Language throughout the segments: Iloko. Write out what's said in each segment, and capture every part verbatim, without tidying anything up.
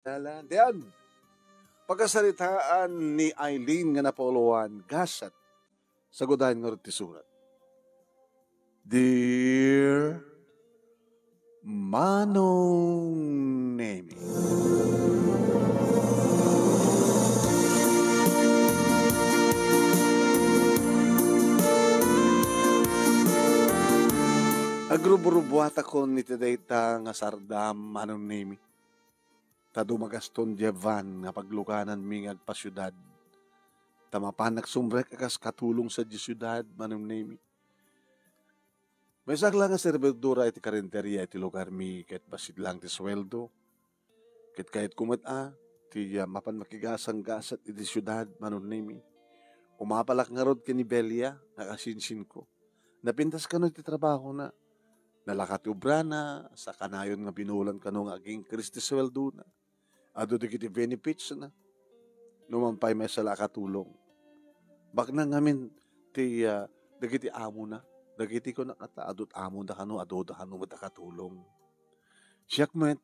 Dalan. Diyan, pakasaritaan ni Eileen nga napauluan, gasat. Sagudayan ngarud ti surat. Dear Manong Nemi. Agrubrubbuatakon iti dayta nga sardam, Manong Nemi. Ta dumagaston diay van nga paglugananmi nga agpasiudad. Ta mapan agsumrek a kas katulong sadiay siudad, Manong Nemi. Maysaak la nga servidora iti karinderia iti lugarmi ket bassit lang ti sueldo. Ket kayatko met a, ti, ah, mapan makigasanggasat iti siudad, Manong Nemi. Umapalak ngarud ken ni Belia nga kasinsinko. Napintas kano ti trabahona. Nalaka ti obrana, sa kanayon nga binulan kano nga agingkris ti sueldona. Adu dagiti benefits na. Numan pay maysa la a katulong. Baknang ngamin ti, ah, dagiti amona. Dagiti kunak a ta, adu amona kano, adu da kano met a katulong. Siak met,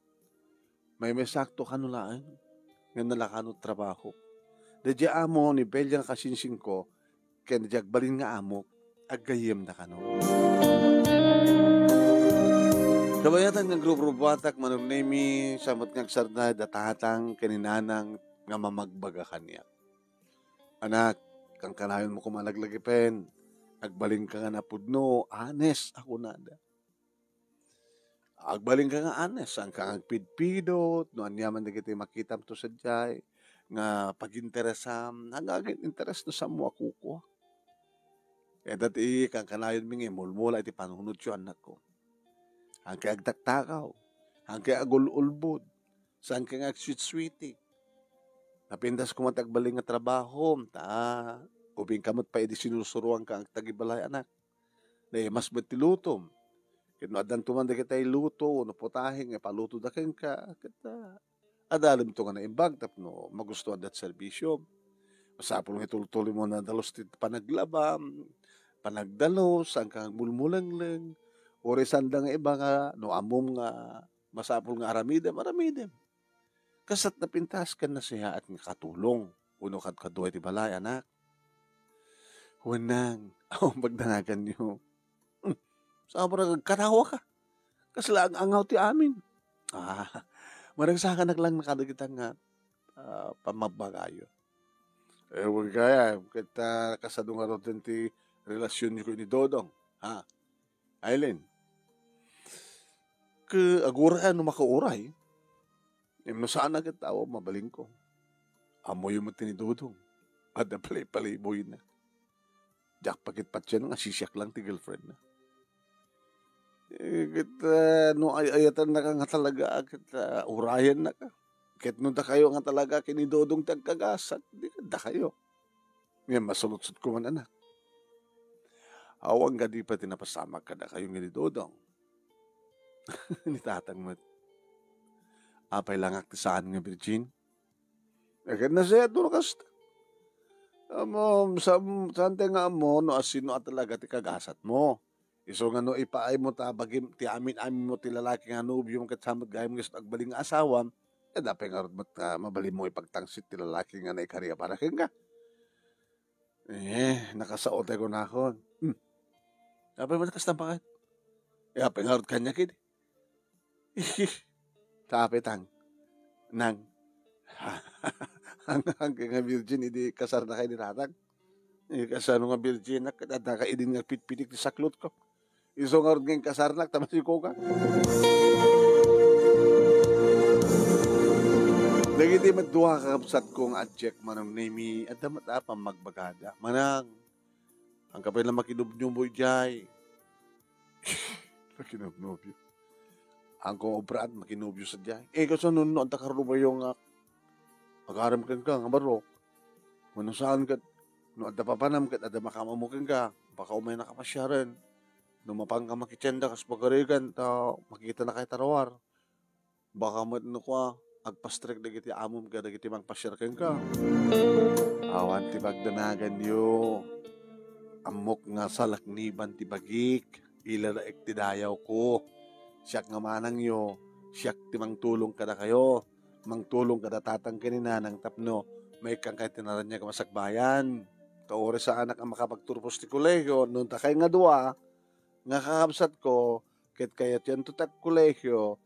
maymaysakto kano laeng, nga nalakano trabaho. Daydiay amo ni Belia nga kasinsinko, ken daydiay agbalin nga amok, aggayyemda kano. Kabayatan nga agrubrubbuatak, Manong Nemi, sa met nga agsardam da tatang ken ni nanang nga mamagbaga kaniak. Anak, kankanayon mo koma a laglagipen, agbalinka nga napudno, honest a kunada. Agbalinka nga honest, saanka nga agpidpidot, no aniaman dagiti makitam to sadiay, nga paginteresam, agagin interes no sammo a kukua. Ita ti kankanayonmi nga imulmula iti panunotyo, annakko. Saanka agtaktakaw, saanka agul-ulbod, saanka nga agsuitsui. Napintas koma ti agbalin nga trabaho, ta ubingka met pay idi sinusuroanka nga agtagibalay, anak. Naimas met ti lutom. Ket no addanto man dagiti luto wenno putahe nga ipalutoda kenka, ket, ah, adalimto nga naimbag tapno magustuanda ti serbisyom. Masapul nga itultuloy mo nga dalus ti panaglabam, panagdalus, saanka nga agmulmulengleng, uray saanda nga iba nga no ammom nga masapul nga aramidem, aramidem. Kasat napintas ken nasayaat nga katulong wenno kadkadua iti balay, anak. Wen nang, awan pagdanaganyo. Hmm, sabra agkatawa ka. Kasla ang-angaw ti amin. Ah, maragsakanak lang na kadagita nga, ah, pammagbagayo. Eh, wen kaya, ket, ah, kasano ngaruden ti relasyonyo ken ni Dodong, ha? Eileen, ke aguray no makauray, ngem no saan a ket awan mabalinko. Ammoyo met ti ni Dodong. Adda palay-palaybuyna. Diak pa ket patien nga sisiak lang ti girlfriendna. Eh, ket, ah, no ay-ayatannaka nga talaga, ket, ah, urayennaka. Ket no dakayo nga talaga ken ni Dodong ti agkagasat, di ket dakayo. Ngem masuludsodko man, anak. Awan kadi pay ti napasamak kadakayo nga ni Dodong. Ni tatang met. Apay langak ti saan nga virgin? Eh, ket nasayaat no kasta. Ammo, sa-, saan ti nga ammo no asino a talaga ti kagasatmo. Isu nga no ipaaymo ta bagim ti amin-aminmo ti lalaki nga nobiom ket sa met gayam nga isu ti agbalin nga asawam, eh, dapay ngarud met nga mabalinmo ipagtangsit ti lalaki nga naikari a para kenka. Eh, nakasao tay kunakon. Hmm. Apay met kasta, baket? Eh, apay ngarud kaniak idi? Tapay tang. Nang. Ang, ang nga virgin, idi kasarnaka idi tatang. Eh, kasano nga virgin, nak-, adda ka idin nga pitpitik ti saklotko. Isu ngarud nga inkasarnak, ta masikoka. Dagiti met dua a kakabsatko nga adiak, Manong Nemi, adda met a pammagbagada. Manang, Angka pay la makinubnubyo idiay. Makinubnubyo. Angko obraan, makinubyo sadiay. Eh, kasano no adda karubayo nga agarem kenka nga barok? Wenno saan ket, no adda papanam ket adda makaammo kenka, baka umay nakapasiaren. No mapanka makitienda kas pagarigan, ta makitanaka iti ruar. Baka met no kua, agpastrek dagiti amom kadagiti mangpasiar kenka. Awan ti pagdanaganyo. Ammok nga salakniban ti bagik, ilalaek ti dayawko. Siak nga manangyo, siak ti mangtulong kadakayo. mangtulong kada tatang ken ni nanang tapno maikkan kay ti naraniag a masakbayan. Ta uray saanak a makapagturpos ti kolehio, no dakay nga dua nga kakabsatko ket kayatyanto ti agkolehio,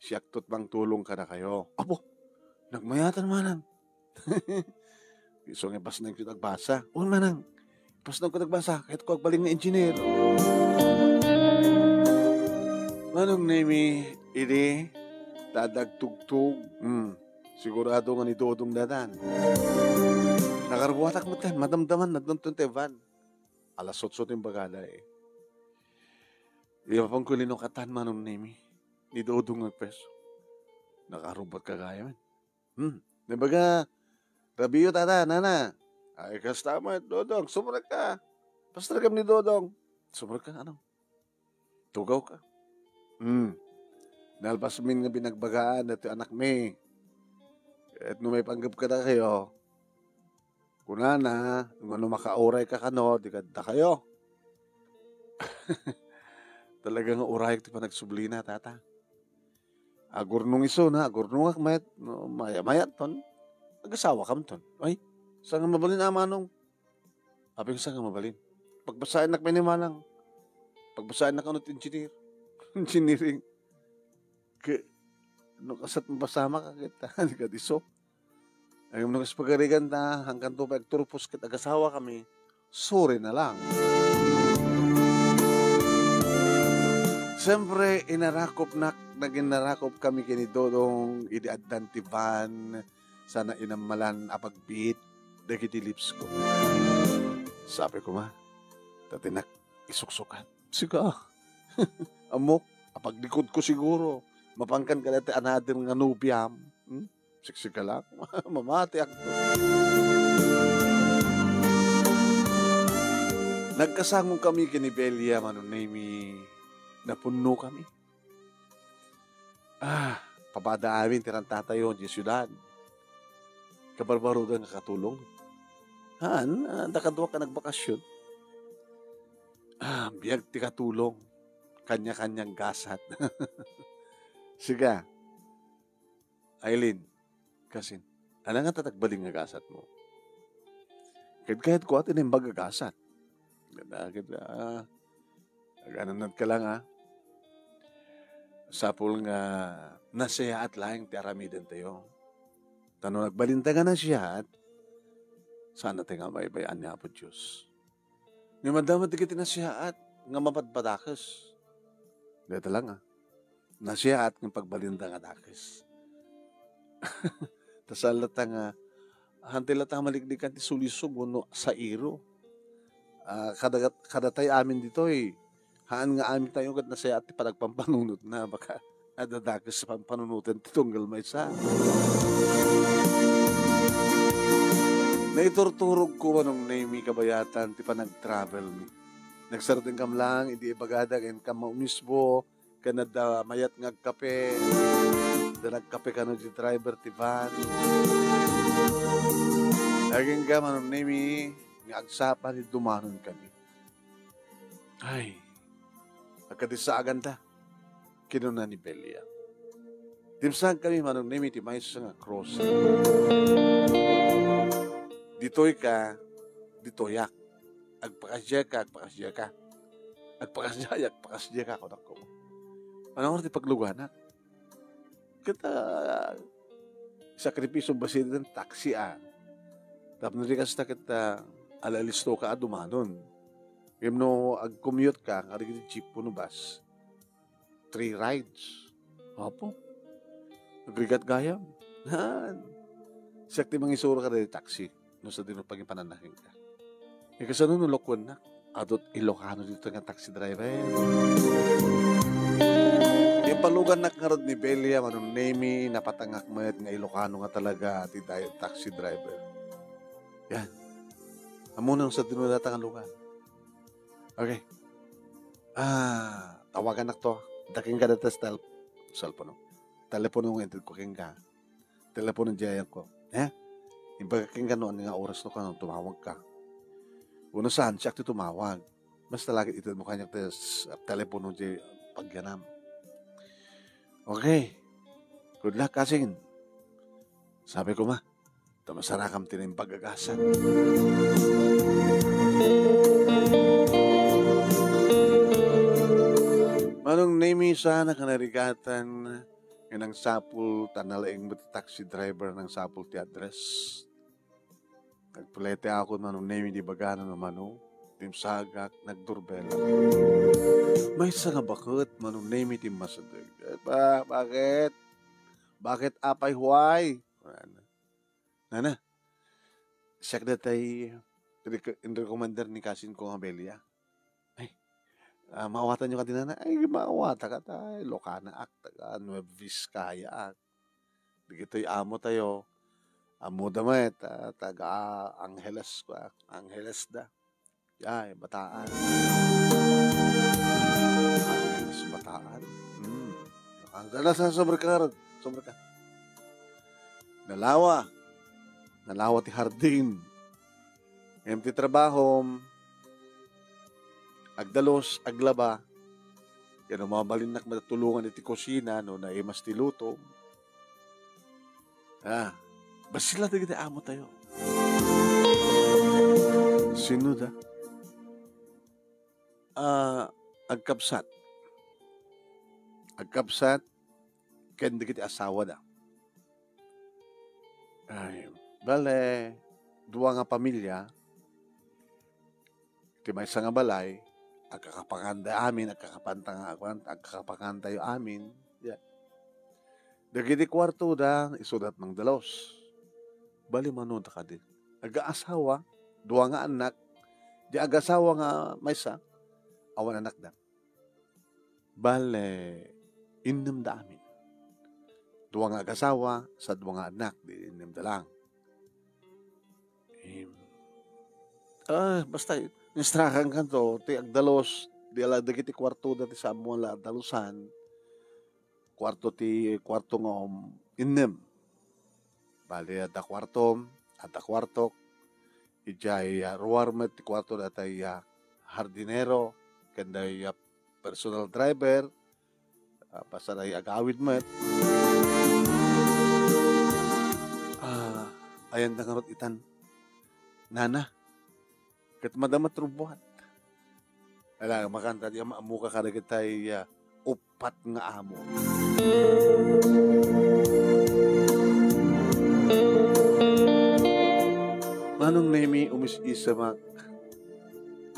siakto ti mangtulong kadakayo. Apo, nagmayatan manang. Isu nga ipasnengko ti agbasa. Wen manang, ipasnengko ti agbasa, kayatko agbalin nga engineer. Manong Nemi, idi ta adda agtugtog, hmm, sigurado nga ni Dodong daytan. Nakarbuatak met kan, madamdaman, nadunton ti van. Alas otso ti imbagada, eh. Iyapanko linukatan, Manong Nemi. Ni Dodong agpeso. Nakarubot ka gayam. Hmm. Naibaga, rabiyo, tata, nana. Ay, kasta met, Dodong. Sumrek ka. Pastrek kam ni Dodong. Sumrek ka, ano? Tugaw ka. Hmm. Nalpas min nga binagbagaan dati anak mi. Ket no maipanggep kadakayo, kunana, no makauray ka kano, di kadakayo. Talaga nga urayek ti panagsublina, tata. Agurnong isuna, agurnongak met, no, maya-, mayatton. Agasawakamton. Ay, saan nga mabalin, a manong? Apay, saan nga mabalin? Pagbasaennak met ni manang. Pagbasaennak kano ti engineer. Engineering. Ke, no kasat mapasamak, ket, di ka diso. Ay, no kas pagarigan ta, hangkan to pay agturpos ket agasawakami, sorry na lang. Siyempre, inarakopnak, naging narakop kami ken ni Dodong, idi addan ti van, sana inammalan a pagbiit dagiti lips ko. Sabi ko ma, tatinak isuksukat. Siga, ammok, apaglikod ko siguro. Mapankan ka dati another nga nobiam. Hmm? Siksika lang. Mamatiak. Nagkasango kami ken ni Belia, Manong Nemi. Napunno kami. Ah, papada amin ti rantatayo, di siudad. Kabarbarodan nga katulong. Haan, ah, dakadua ka nagbakasyon. Ah, biag ti katulong. Kanya-kanyang gasat. Siga, Aileen, kasin, ala nga tatagbalin nga gasat mo? Ket kayat ko ati naimbag a gasat. Ket, ah, ket, ah, agananat ka lang, ah. Sapul nga nasiyaat laeng ti aramiden tayo. Ta no nagbalinta nga nasiyaat, saan tayo nga maibay-an ni Apo Dios. Ngem adda met dagiti nasiyaat nga mapadpadakes. Dayta lang, ah. Nasiyaat nga pagbalinda nga dakes. Ta saan latta nga, hantay latta nga maliklikan ti sulisog wenno sairo. Ah, kada, kadatay amin ditoy, haan nga amin tayo ket nasayaat ti panagpampanunotna. Baka, adda dakes a pampanunoten ti tunggal maysa. Naiturturogko, Manong Nemi, kabayatan ti panagtravel mi. Nagsardengkam lang idi ibagada ken kam mismo ken adda mayat nga agkape. Adda nagkape kano di driver ti van. Agingga, Manong Nemi, nga agsapa ni dumanon kami. Ay, agkadissaaganta, kinuna ni Belia. Dimsag kami, Manong Nemi, ti maysa nga crossing. Ditoy ka, ditoyak. Agpakasdiay ka, agpakasdiay ka. Agpakasdiay, agpakasdiay ka, kunak ko. Ano oras ti pagluganak? Ket, ah, sakripisyo bassit ti taxi, ah. Tapno di kasta ket, ah, ala-alisto ka a dumanon. Ngem no ag-commute ka, nga dagiti jeep wenno bus, three rides. Apo. Agrigat gayam. Haan. Siak ti mangisuro kadagiti taxi. No sadino pangipananna kenka. Ikasano no lokuennak? Adut Ilocano dito nga taxi driver. Impalugannak ngarud ni Belia, Manong Nemi, napatangak met nga Ilocano nga talaga ti day-, taxi driver. Yan. Ammona no sadino dayta nga lugar. Okay. Ah, tawagannak to. Daking ka dayta sa tel-, cellphone. Telepono nga intedko kenka. Telepono diay ko. Eh? Imbagak kenka no ania nga oras to kano tumawag ka. Wenno saan, siak ti tumawag. Basta lagi itedmo kaniak ti s-, telepono diay pagyanam. Okay. Good luck, kasin. Sabi ko, "Ma, ta masarakam ti naimbag a gasat." Manong Nemi, saan a kanarigatan nga nangsapul ta nalaing met ti taxi driver, nangsapul ti address. Nagplete ako, Manong Nemi, di bagana no mano, timsagak, nagdurbela. Maysa nga baket, Manong Nemi, ti masadeg. Eh, ba-, bakit? Bakit apay huay? Nana, siak datay rec-, in recommender ni cousin ko nga Belia. Ay, ah, maawatanyo kadi, nana? Ay, maawatak, ta lokanaak, taga Nueva Vizcaya ak. Dagitoy amo tayo, ammoda met, ah, taga Angeles, kua, Angeles da. Ay, Bataan. Angeles, Bataan. Hmm. Ang ganda sa sobra ka, sobra ka. Nalawa. Nalawa ti hardin. Ngem ti trabahom, agdalus, aglaba. Ken no mabalinnak met a tulongan iti kusina, no naimas ti luto. Ah, bassit la dagiti amo tayo. Sino da? Ah, agkabsat. Agkabsat ken dagiti asawada. Ay, bale, dua nga pamilia, ti maysa nga balay, agkakapanganda amin, agkakapanta nga, kuan, agkakapangantayo amin. Ya. Dagiti kuartoda, isuda met mangdalus. Bale, mano da kadi? Agaasawa, dua nga annak, di agasawa nga maysa, awan annakda. Bale, innem da amin. Dua nga agasawa, sa dua nga annak, di innem da lang. Em, ah, basta, instrakan kanto, ti agdalus, di ala dagiti kuartoda ti sammo la dalusan, kuarto ti, kuarto nga, um, innem. Bale, adda kuartom, adda kuartok. Idiay, ah, ruar met ti kuarto datay, ah, hardinero, ken day, ah, personal driver, ah, basta day agawid met. Ah, ayan da ngarud itan, nana. Ket madama ti rubbuat. Ala, makanta ti am-, ammoka kadagitay, ah, uppat nga amo. Manong Nemi, umis-isemak.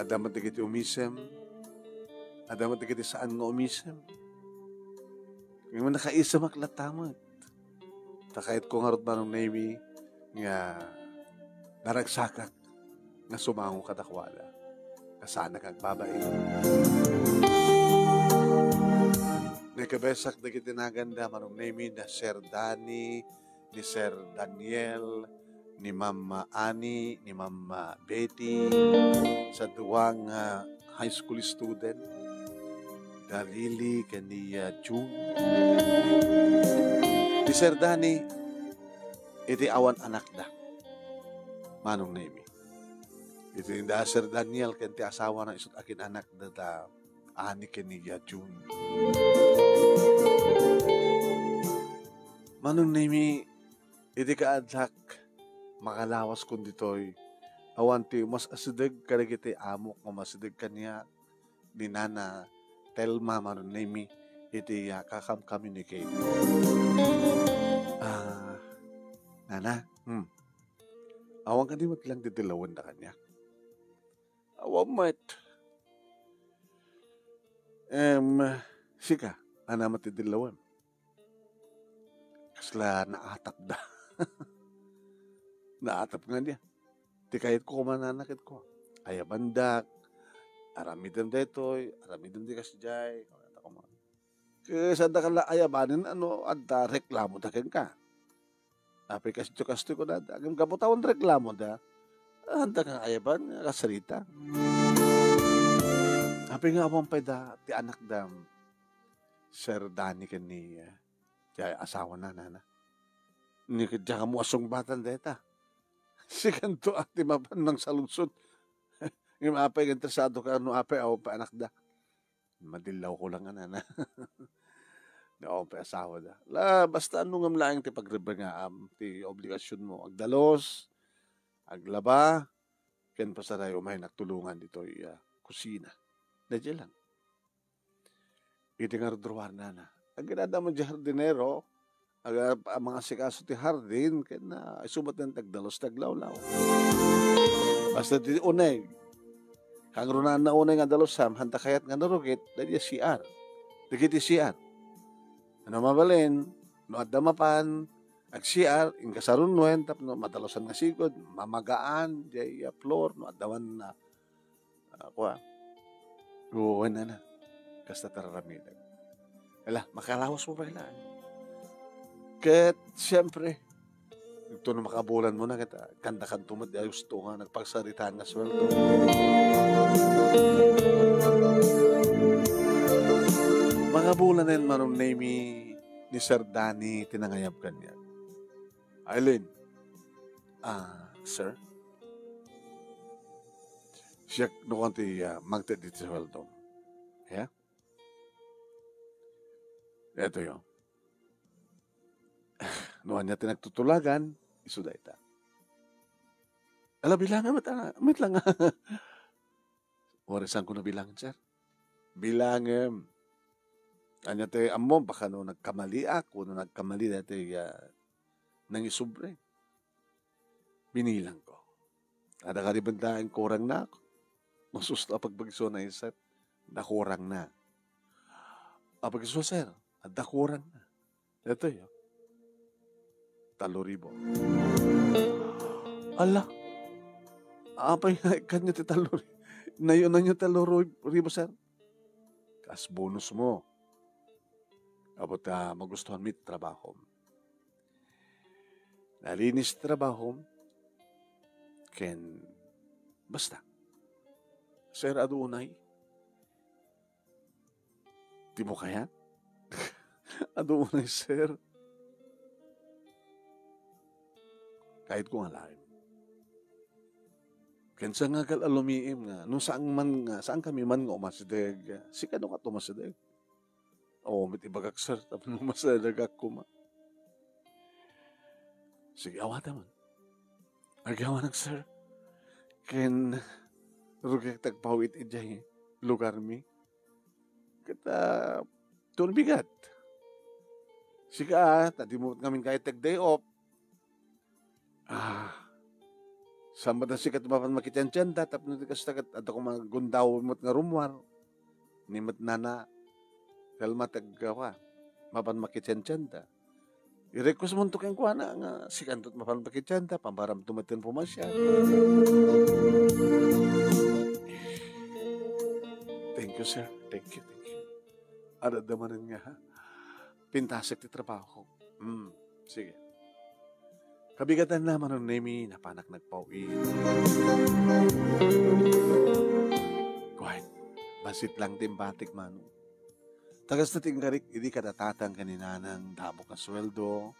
Adda met dagiti umisem. Adda met dagiti saan nga umisem. Ngem nakaisemak latta met. Ta kayatko ngarud, Manong Nemi, nga naragsakak nga sumango kadakuada. Kasano nga agbabain? Naikabesak dagiti naganda, Manong Nemi, da Sir Danny, ni Sir Daniel, ni Mama Annie, ni Mama Betty, sa dua nga high school student, da Lily ken ni, ah, June. Ni Sir Danny, iti awan anakda, Manong Nemi. Iti da Sir Daniel ken ti asawana, isut' akin-anakda da Annie ken ni, ah, June. Manong Nemi, iti kaaddak, makalawaskon ditoy, awan ti mas asideg kadagiti amok nga masideg kaniak, ni Nana Telma, Manong Nemi, iti, ah, kakam-communicate. Ah, Nana, hmm. Awan kadi met lang didilawenda kaniak? Awan met. Em, sika, ania met ti dillawem? Kasla naatapda. Naatap nga niya. Ti kayatko kumanana ket kua, ayabandak, aramidem daytoy, aramidem di kasdiay. Ket saan daka la ayabanen no adda reklamoda kenka. Apay kasto, kastoy kunada, ngem gapu ta awan reklamoda, saan daka nga ayaban nga kasarita. Apay nga awan pay da ti anakda, Sir Danny ken ni, ah, ti asawana, nana. Ni, diak ammo a sungbatan dayta. Sikanto a ti mapan nangsaludsod. Ngem apay nga interesado ka no apay awan pay anakda? Madillawko lang, nana. Oo, pay asawada. La, basta ano ngem laeng ti pagrebengaam, ti obligasionmo. Agdalus, aglaba, ken pasarayo manen agtulongan ditoy, ah, kusina. Daydiay lang. Iti ngarud ruarnana. Agyannatna met diay hardinero, aga-, a-, mangasikaso ti hardin, ken, ah, isu met ti agdalus ti aglawlaw. Basta ti uneg, kangrunaan na uneg nga dalusam, handa kayat nga narugit, daydiay C R. Dagiti C R. Ano mabalin, no adda mapan, ag-C R, inka sarunuen, tapno madalusan nga sigud, mamagaan, diay, ah, floor, no adda man, ah, ah, kua. Oo, nana. Kasta ti ar-aramidek. Ala, makalawas mo pay la. Ket, siyempre, ito no makabulan mo na kita, kanda kanto met, di gusto nga, nagpagsaritaan nga sweldo. Makabulan na yan, Manong Nemy, ni Sir Danny, ti nangayab kaniak. Eileen, ah, sir? Siak no kua ti, ah, mangted iti sueldo. Ya? Eto yo. No ania ti nagtutulagan, isu dayta. Ala, bilangem met, ah, met lang. Warisan ko na bilangen, sir. Bilangem. Ania ti ammom, baka no nagkamaliak, wenno nagkamali daytoy, ah, nangisubli. Binilang ko. Adda kadi bentaen kurang na ako. Masusto a pagpagisua na iset. Adda kurang na. Apag-isua, sir. Adda kurang na. Daytoy, oh. Tallo ribu. Ala. Apay, kanyo ti tallo ri-, nayo, nayo tallo ri-, ribu, sir. Kas bonus mo. Apo ta magustuhan mi ti trabahom. Nalinis ti trabahom. Ken, basta. Sir, adu unay. Di mo kayat? Adu unay, sir. Kayatko nga laeng. Ken sa nga gal alumiim nga, no saan man nga, saan kami man nga umasideg, sika no kat umasideg. Oo, met ibagak, sir, tapno umasideg ak koma. Sige, awata man. Agawanak, sir. Ken, rugiak ti agpaw-it idiay lugar mi. Ket, ah, tun bigat. Sika, ah, ta di mo ngamin kayat ti ag-day off. Ah, saan met a sika ti mapan makitiantianta, tapno ti kasta ket adda koma gundawem met nga rummuar. Ni met nana, kalma ti aggawa, mapan makitiantianta. I-request monto kenkuana nga sikanto ti mapan makitianta, pamaramto met ti pumasiar. Thank you, sir. Thank you, thank you. Adda manen nga, ha? Pintasek ti trabaho. Hmm, sige. Kabigatanna, Manong Nemy, napanak nagpaw-it. Kuan, bassit lang ti imbatik, Manong. Ta kasta ti inkarik idi kadatatang ken ni nanang damok nga sueldo,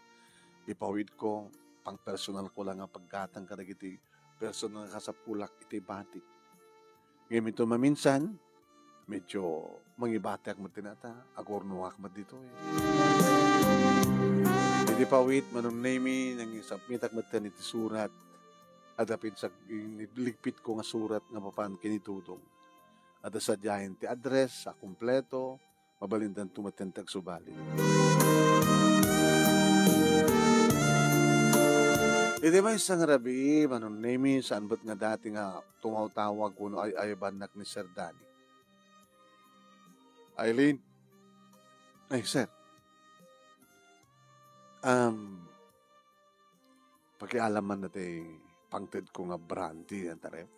ipaw-itko, pangpersonalko lang nga paggatang kadagiti personal nga kasapulak iti batik. Ngem inton maminsan, medyo mangibatiak met ti nata, agurnoak met ditoy. Idi paw-it, Manong Nemy, nangisubmitak met iti surat, adda pinsag-, ligpitko nga surat nga mapan ken ni Dodong. Adda sadiayen ti address a kompleto, mabalindanto met ti agsubali. Iti maysa nga rabii, Manong Nemy, saan met nga dati nga tumawtawag wenno ay-ayabannak ni Sir Danny. Eileen. Ay, sir. Um, pakialaman na ti pangted ko nga brandy, ang tarep.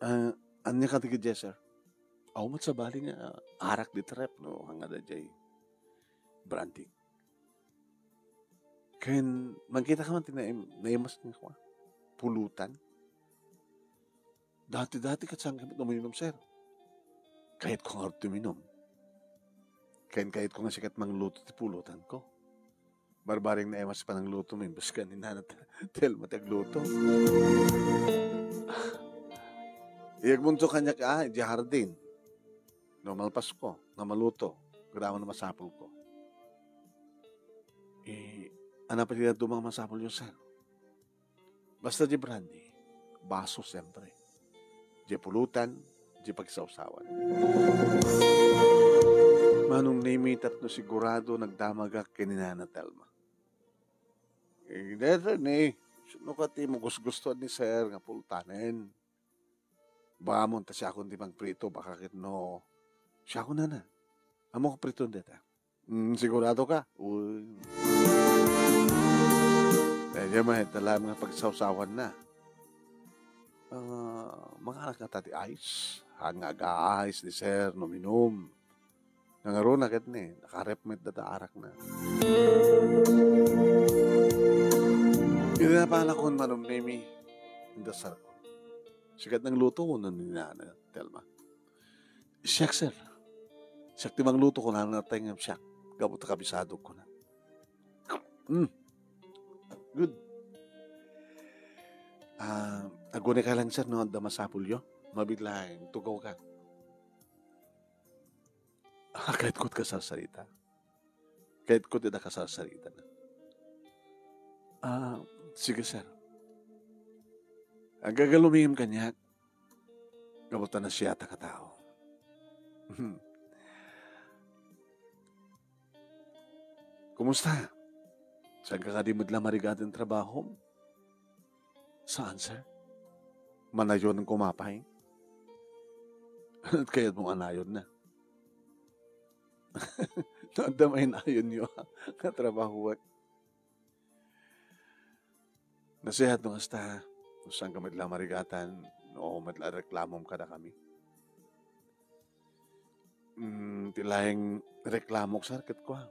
Ah, ania kadi idiay, sir? Aw, met sabali nga arak dita ref no, haan nga adda idiay brandy. Ken, mangkitak man ti naim-, naimas nga kua, pulutan. Dati-dati ket saan kami uminom, sir. Kayatko ngarud ti uminom. Ken kayatko nga sika ti mangluto ti pulutanko. Barbareng naimas panangluto mo, imbes ken ni Nana Telma ti agluto. Iyagmonto kaniak, ah, idiay hardin. No, malpasko, nga maluto. Kada awan masapulko. Eh, ano pay ti dadduma a masapulyo, sir? Basta di brandy, baso, siyempre. Di pulutan, di pagsawsawan. Manong Nemi, tapno sigurado nagdamagak ken ni Nana Telma. Eh, deta ni, no ka ti mo gusgustuan ni sir nga pultanen. Baka mo ta siakon ti mangprito, baka ket no, siakon nana. Amo ka prito deta. Mm, sigurado ka? Uy. Eh, di man, ita lang nga pagsawsawan na. Ah, manganak nga ta ti ice. Haan nga aga-ice ni sir, no minum. Nangaruna ket ni, nakarep met data arak na. Iti napalakon, Manong Nemi, indasarko. Sikat nang luto ko nun ni Nana Telma. Siak, sir. Siak ti mangluto, kunana tay ngem siak. Gapu ta kabisado ko na. Hmm. Good. Ah, aguni ka lang, sir, no? Adda masapulyo. Mabiit laeng, tugaw ka. Ah, kayatko ti kasarsarita. Kayatko ti nakasarsarita na. Ah, sige, sir. Agagalumingem kaniak. Gapu ta nasiatak a tao. Kumusta? Saan ka kadi met la marigat ti trabahom? Saan, sir? Manayon ko mapay? Anat kayat mo anayon na? No adda mainayonyo nga trabaho, eh. Nasihat no kasta, no saan ka met la marigatan, no met la reklamom kadakami. Mm, ti laeng reklamok, sir, ket kua.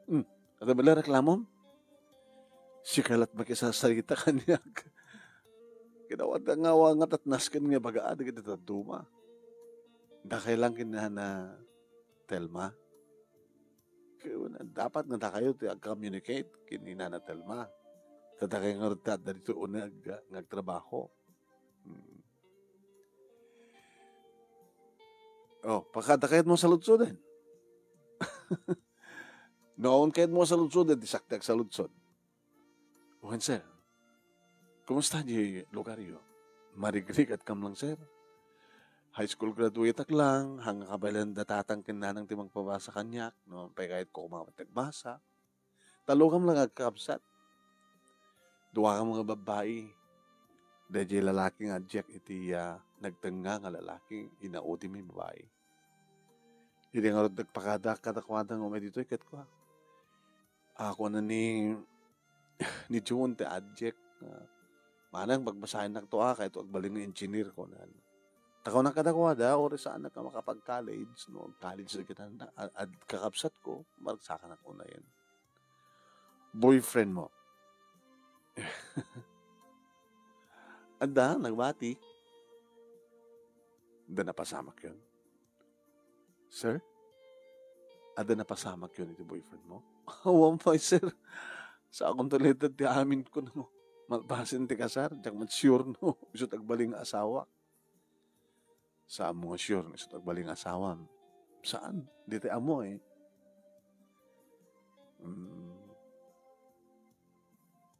Hmm, adda met la reklamom? Sika lat makisarsarita kaniak. Kinawat nga awan nga tatnasken nga baga, ah, dagiti dadduma. Dakay lang ken ni Nana Telma. Kaya dapat nga dakayo ti ag-communicate ken ni Nana Telma. Ta dakay ngarud ti adda ditoy uneg nga agtrabaho. Hmm. Oh, pakada kayat mo saludsoden. No, awan kayat mo saludsoden, di sakti agsaludsod. Wen, sir. Kumusta di lugaryo? Marigrigat kam lang, sir. High school graduate ak lang, haan nga kabaelan da tatang ken nanang ti mangpabasa kaniak, no, pay kayat ko koma ti agbasa. Tallo kam lang agkakabsat. Dua kam nga babbai. Daydiay lalaki nga addiak iti, ah, nagtengnga nga lalaki, inaudi mi babbai. Idi ngarud nagpakada kadakuada nga umay ditoy, ket kua, ah, kuna ni, ni June ti addiak, ah, manang pagbasaennak to, ah, kayat agbalin nga engineer, kunan. Ta kunak kadakuada, uray saanak nga makapag-college, no, college na kita, ad-, ad-, kakabsat ko, maragsakan ak unayen. Boyfriend mo. Adda, nagbati. Adda napasamak yun. Sir? Adda napasamak yun iti boyfriend mo? Awan pay, sir. Sa akon talaga ti amin ko, no. Malpasen ti kasar, diak met sure, no. Isut agbalin nga asawa. Saan mo nga sure nga isut agbalin nga asawam? Saan? Di tayo amo, eh. Mm.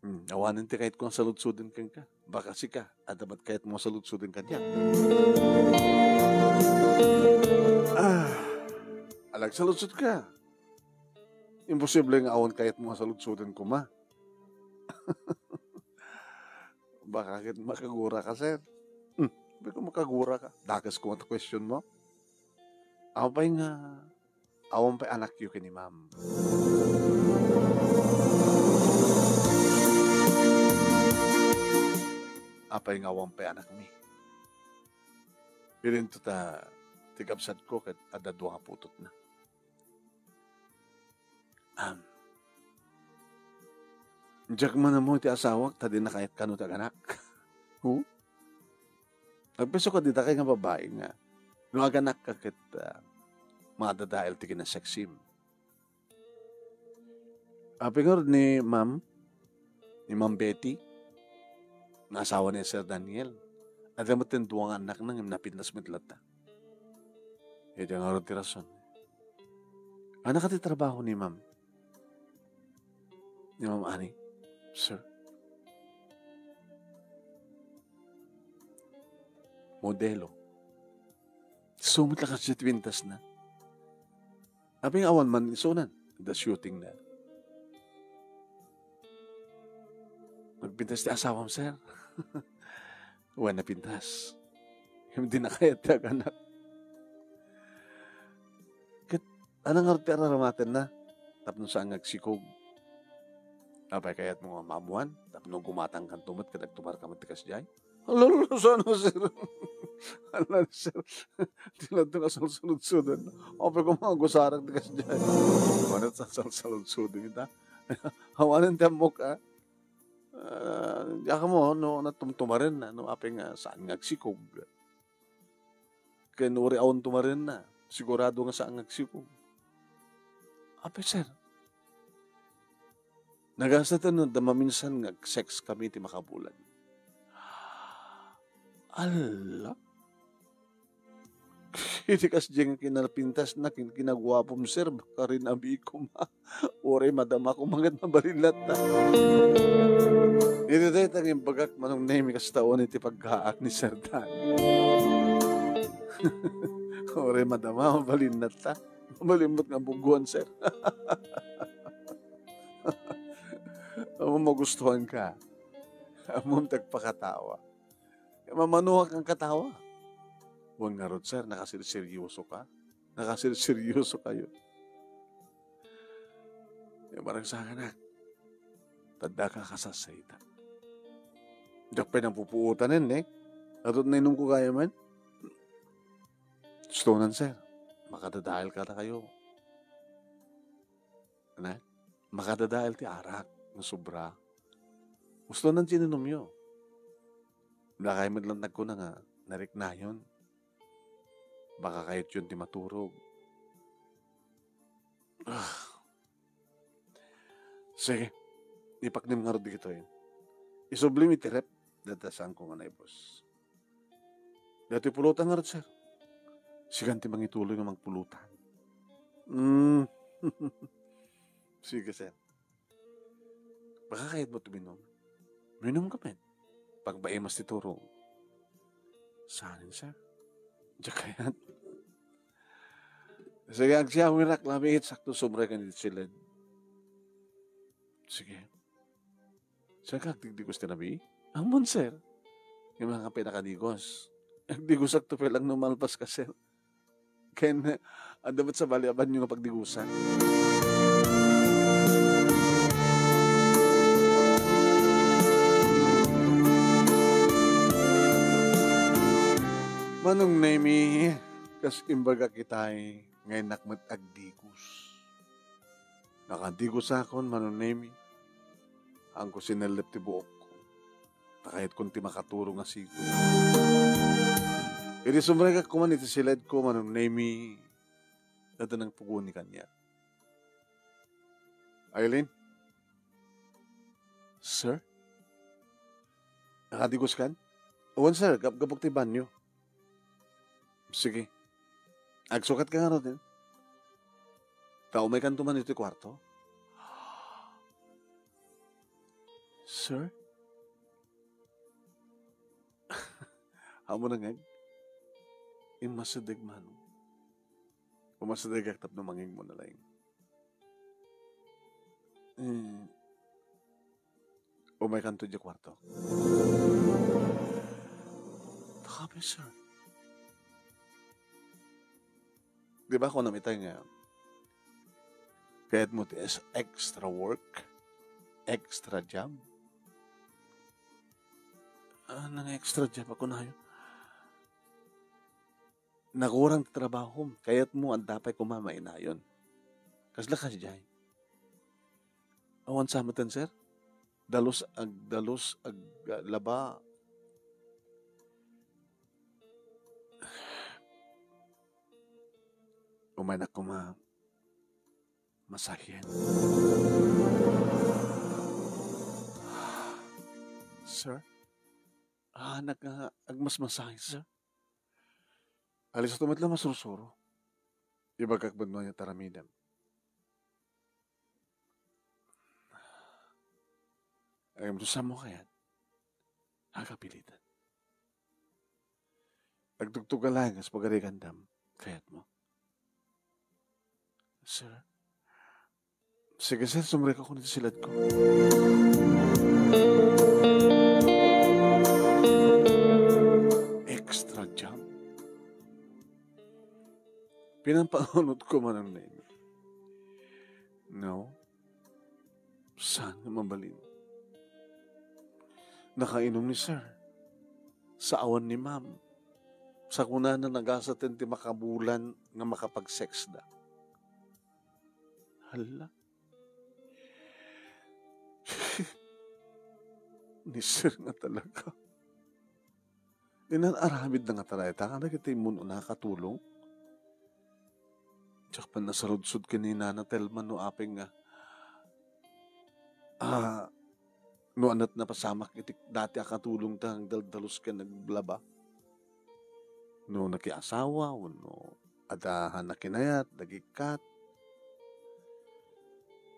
Mm, awanen ti kayat ko nga saludsuden kenka. Baka sika, adda met kayat mo nga saludsuden kaniak. Ah, alagsaludsod ka. Imposible nga awan kayat mo nga saludsuden koma. Baka ket makagura ka, sir. Hmm, sabi ko, makagura ka. Dakes ko nga question mo. Apay nga, awan pay anakyo ken ni ma'am. Apay nga awan pay anakmi. Bilinto ta, ti kabsat ko, ket adda dua nga putotna. Am. Diak man ammo ti asawak, ta di nakayat kano ti aganak. Hu? Agpeso ka di dakay nga babai nga, no aganak ka ket, ah, madadael ti kinasaksim. Apay ngarud ni Ma'am, ni Ma'am Betty, nga asawa ni Sir Daniel. Adda met ti dua nga annakna ngem napintas met latta. Iti ngarud ti rason. Anaka ti trabaho ni Ma'am, ni Ma'am Annie, sir? Modelo. Isu met la kasdiay ti pintasna. Apay nga awan man isunan, the shooting na. Nagpintas ti asawam, sir. Wen, napintas. Ngem di na kayat ti aganak. Ket, ano ngarud ti araramatenna? Tapno saan nga agsikog. Apay kayatmo nga maammuan? Tapno gumatangkanto met ket agtumarka met ti kasdiay? Hala, hala, sana, sir. Hala, sir. Di lang ito nga salsaludsodon. Apay ko mga gusarak ti kasdiay. Ano sa salsaludsodon ita? Awanen ti ammok, ah. Ah, diak ammo no natumtumaren na, no apay nga saan nga agsikog. Ken uray awan tumaren na, sigurado nga saan nga agsikog. Apay, sir, nagasaten no adda maminsan nga ag-sex kami ti makabulan. Alla? Iti kasdiay nga kinapintasna ken kinaguapom, sir, baka rinabikom, ha? Uray madama ko manget mabalin latta. Iti dayta nga imbagak, Manong Nemi, kasta unay ti paggaak ni Sir Dan. Uray madama, mabalin latta. Mabalin met nga buguan, sir. Ammom magustuhan ka. Ammom ti agpakatawa. Mamanoak nga katawa. Wen ngarud, sir, nakaserseryoso ka. Nakaserseryoso kayo. Maragsakan, anak. Tadda ka kasasayta. Diak pay nang pupuotanen, eh. Adut nainom ko kayo man. Gustonan, sir. Makadadael ka na kayo. Anak, makadadael ti arak nga sobra. Gustonan ti ininumyo. Dakay met lang nagkuna nga nariknayon. Baka kayatyon ti maturog. Ah. Sige. Ipaknem ngarud dagitoy. Isublim iti ref. Datasanko nga naibus. Datoy pulutan ngarud, sir. Sikan ti mangituloy nga mangpulutan. Mm. Sige, sir. Baka kayatmo tuminum? Minum ka met. Pagbaemas ti turog. Saan, sir? Diak kayat. Sige, agsiawirak labi, sakto sumrek iti siled. Sige. Saan ka agdigdigos ti labi? Ammon, sir. Ngem saan ka pay nakadigos? Agdigosak to pay lang no malpas ka, sir. Ken, adda met sabali a banio nga pagdigusan. Manong Nemi, kas imbagak itay, nga innak met agdigos. Nakadigosakon, Manong Nemi. Haanko sinellep ti buokko. Ta kayatkon ti makaturog nga sigud. Idi sumrekak koman iti siledko, Manong Nemi, adda nangpugoni kaniak. Aileen? Sir? Nakadigoskan? Wen, sir. Gap-, gapok ti banyo. Sige. Agsukat ka ngarud, eh. Ta umaykanto man iti kuarto. Sir? Amo nangeg? Immasideg man. Umasidegak tapno mangegmo na laeng. Hmm. Umaykanto idiay kuarto. Tabi, sir. Di ba kunam itay nga kayatmo ti es-, extra work? Extra job? Ah, nang extra job ako nayo. Nakurang ti trabahom. Kayatmo, adda pay koma mainayon. Kasla kasdiay. Awan sa metten, sir? Dalus ag-, dalus ag-, ah, laba. Umaynak koma masahen. Sir? Ah, nag-, ah, agmasmasahe, sir? Alisto met la masursuro. Ibagak met no ania ti aramidem. Ngem no saanmo kayat, agapilitan. Agtugtugalan kas pagarigandam, kayatmo. Sir, sige, sir, sumrekak iti siladko. Extra job? Pinampanunotko, Manong Nemi. No. Saan nga mabalin? Nakainom ni sir. Saawan ni ma'am. Sa kunana, nagasaten ti makabulan nga makapag-sex da. Hala. Ni sir nga talaga. Inan-aramid na nga ta dayta kadagiti immun-una a katulong. Diak pay nasarudsod ken ni Nana Telma no apay nga, ah, no ania ti napasamak iti dati a katulongta nga agdaldalus ken aglaba. No nakiasawa, wenno adda nakinayat, nagikkat.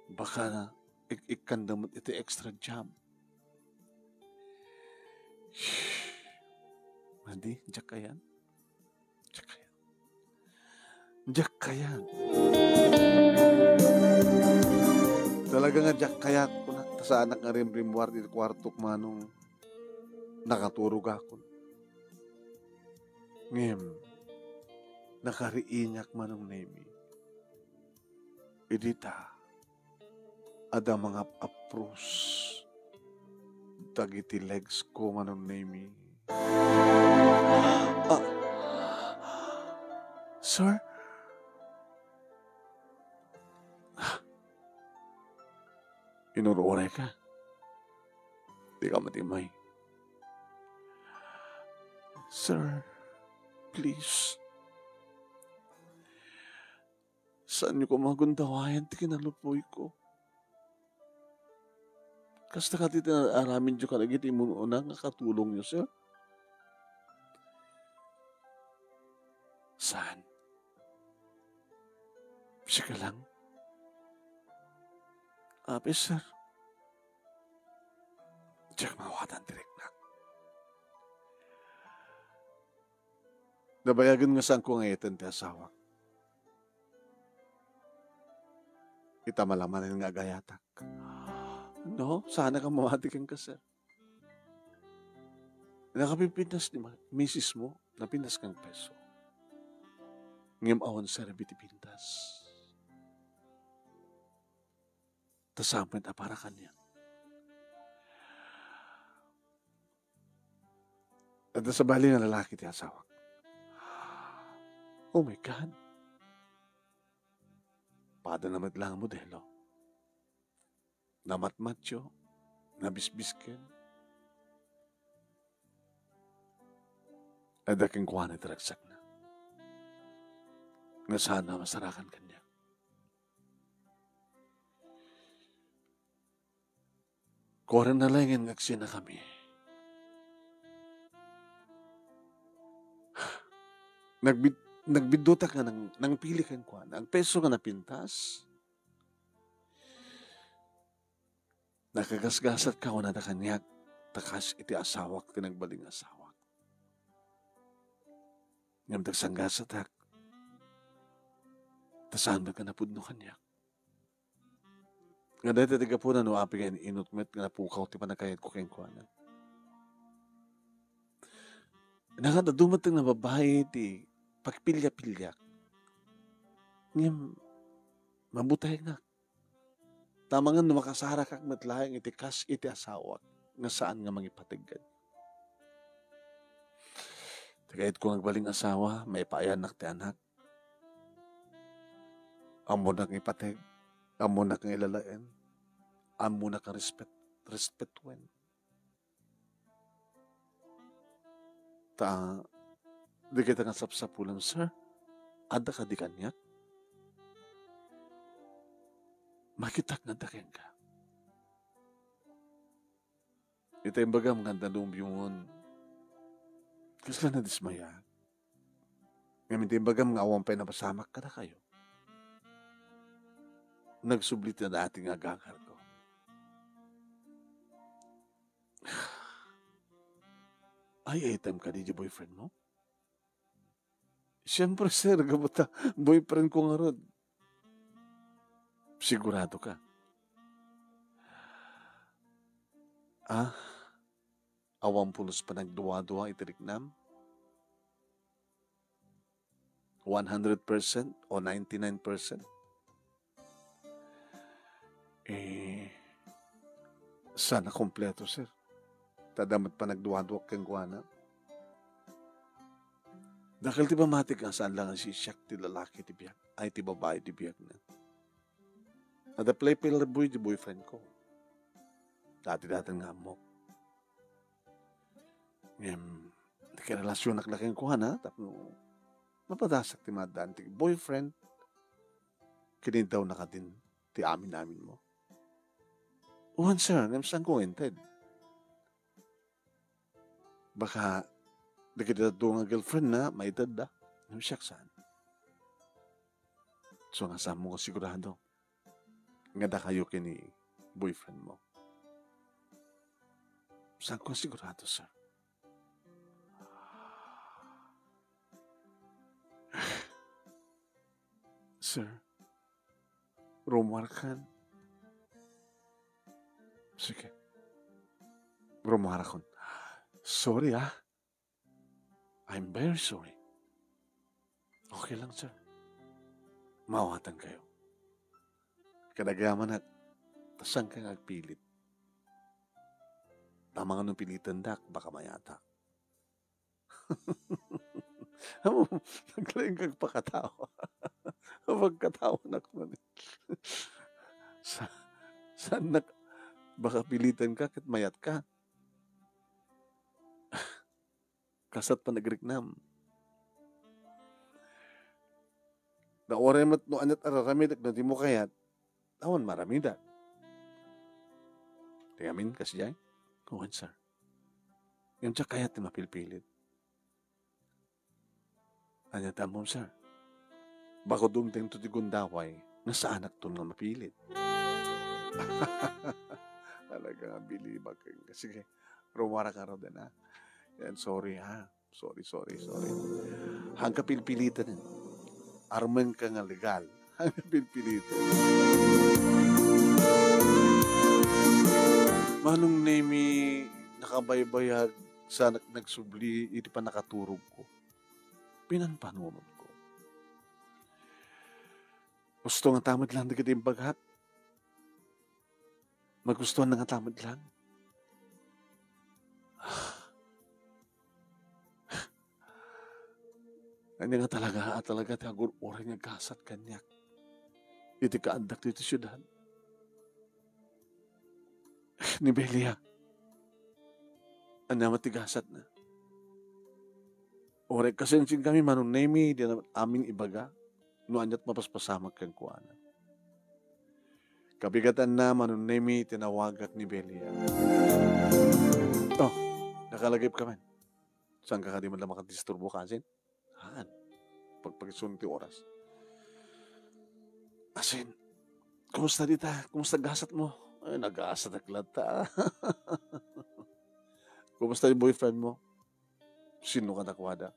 Baka na, ik-, ikkanda met iti extra job. Adi, diak kayat. Diak kayat. Diak kayat. Talaga nga diak kayat, kuna, ta saanak nga rimrimmuar iti kuartok, Manong, nakaturogakon. Ngem, nakariiniak, Manong Nemi. Idi ta, adda mangap-apros dagiti legs ko, Manong Nemi. Ah, sir? Inur-urayka. Dika matimmay. Sir, please. Saanyo koma gundawayan ti kinalupuyko. Kasta kadi ti aramidyo kadagiti immun-una nga katulongyo, sir? Saan? Sika lang? Apay, sir. Diak maawatan ti riknak. Nabayagen nga saanko nga ayaten ti asawak. Ita, malamanen nga agayatak. No, saanak a mamati kenka, sir. Nakapipintas ni ma-, misis mo, napintas kang peso. Ngem awan serbi ti pintas. Ta saan met a para kaniak. Adda sabali nga lalaki ti asawak. Oh my God. Pada na met laeng a modelo. Namatmatyo, nabisbisken. Adda kenkuana ti ragsakna. Nga saan a masarakan kaniak. Kuarenta laengen nga agsinakami. Nagbid-, nagbiddutak nga nang-, nangpili kenkuana. Agpeso nga napintas. Nakagasgasatka kunada kaniak, ta kas iti asawak ti nagbalin nga asawak. Ngem nagsanggasatak, ta saan met nga napudno kaniak. Nga dayta ti gapuna no apay nga in-inut met nga napukaw ti pannakayatko kenkuana. Nangad adu met nga babai ti pagpilya-pilyak. Ngem, mabutengak. Ta amangan no makasarakak met laeng iti kas iti asawak nga saan nga mangipateg kaniak. Ti kayatko nga agbalin nga asawa, maipaayannak ti anak. Ammonak nga ipateg, ammonak nga ilalaen, ammonak nga respet-, respetuen. Ta, dagita nga sapsapulam, sir, adda kadi kaniak? Makitak nga adda kenka. Ita imbagam nga adda nobiomon, kasla nadismaya. Ngem ita imbagam nga awan pay napasamak kadakayo, nagsubli ti dati nga agangarko. Ay-ayatem kadi ti boyfriend mo? Siyempre, sir, gapu ta boyfriend ko ngarud. Sigurado ka? Ah, awan pulos panagduadua iti riknam? One hundred percent o ninety-nine percent? Eh, saan a kompleto, sir. Ta adda met panagduaduak kenkuana. Dakkel ti pammatik nga saan la nga sisiak ti lalaki ti biag, ay, ti babai ti biagna. Adda playful boy ti boyfriend ko. Dati-dati nga ammok. Ngem, nakirelasionak la kenkuana, tapno mapadasak ti maaddaan ti boyfriend, kiniddaw na kadin ti amin-amin mo. Wen, sir, ngem saan ko nga inted? Baka dagiti dadduma nga girlfriend na, maited da. Ngem siak saan. So, nga saan mo sigurado nga dakayo ken ni boyfriend mo? Saan ko sigurado, sir? Sir, rumuarkan. Sige. Rumuarakon. Sorry, ah. I'm very sorry. Okay lang, sir. Maawatan kayo. Kadagayamanak, ta saan ka nga agpilit? Tama nga no pilitendak, baka mayatak. Amo, naglaing kag pakatawa. Pagkatawanak man. Sa, saan nak-, baka pilitan ka, ket mayat ka. Kasat panagriknam. Da uray met no aniat a raramidek no di mo kayat, awan maramida. Ti amin, kasdiay? Wen, sir. Ngem diak kayat ti mapilpilit. Ania ti ammom, sir? Bako dumtengto ti gundaway nga saanakton nga mapilit. Talaga nga bilibak kenka. Sige, rumuara ka rod, ha? Yan, sorry, ha? Sorry, sorry, sorry. Hangka pilpiliten. Armen ka nga legal. Hangka pilpiliten. Manong Nemi, nakabaybayag sa nag-, nagsubli iti pannakaturogko. Pinanpanunotko. Gusto nga tamed lang dagiti imbagak. Magustuhan na nga tamed lang. Ania nga talaga, a talaga ti agur-uray nga gasat kaniak iti kaaddak ditoy siudad? Ni Belia, ania met ti gasatna? Uray kasensin kami, Manong Nemi, di na amin ibaga no aniat mapaspasamak kenkuana. Kabigatanna, Manong Nemi, tinawagak ni Belia. Oh, nakalagip ka man. Saan ka kadi man la makadisturbo, kasin? Haan. Pagpagisun ti oras. Asin, kumusta dita? Kumusta gasat mo? Ay, nagasatak latta. Kumusta yung boyfriend mo? Sino kadakuada?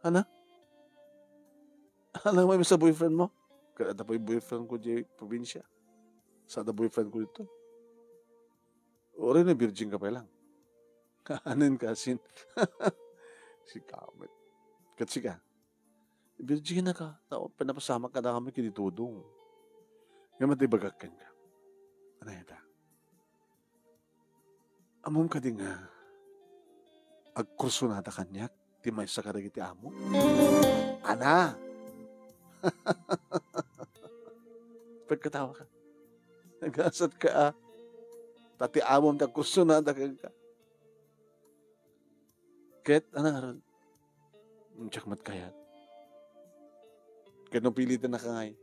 Ana? Ana, may sa boyfriend mo? Kada pa yung boyfriend ko di probinsya. Sada boyfriend ko dito. Uray no virgin ka pa lang. Anen kasin. Si Kamet. Ket sika, virgin ka, ta pinapasamak kadakami ken ni Dodong. Ngem iti bagak kenka. Ania ita? Ammom kadi nga agkursunada kaniak ti maysa kadagiti amo? Ana! Pagkatawa ka. Nagasat ka, ah. Ta ti amom ti agkursunada kenka. Ket, ano ngarud? Diak met kayat. Ket no piliten na ka ngay,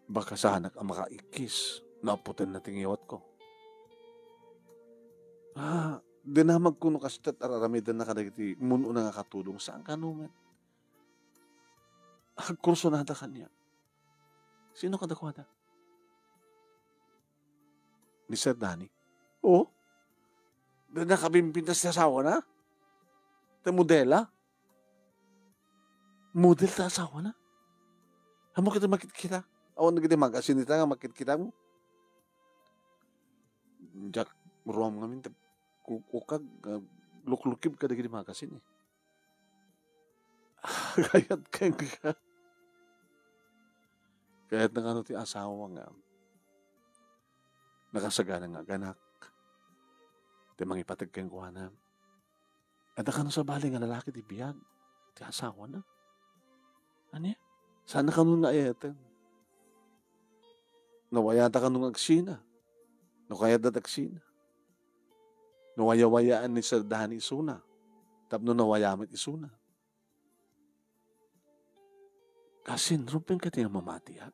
baka saanak a makaikkis no aputen na ti ngiwatko. Ah, dinamag ko no kastat ar-aramiden na kadagiti mun-una nga katulong, saan kano met? Agkursunada kaniak. Sino kadakuada? Ni Sir Danny? Oo. Dina kabimbintas ti asawana? Ti modela? Model ti asawana? Ammok iti makitkita? Awan dagiti magasin ita nga makitkita mo? Diak ruam ngamin, ta ku-, kukag, ah, luklukib kadagiti magasin, eh. Kayat kenka. Kayat na kano ti asawa nga nakasagana nga aganak, ti mangipateg kenkuana. Adda kano sabali nga lalaki ti biag ti asawana. Ania? Saan na kano nga ayaten? Nawayata kano nga agsina? No kayatda ti agsina? No wayawayaan ni Sir Danny isuna, tapno nawaya met isuna. Kasin, rumbeng kadi nga mamatiak?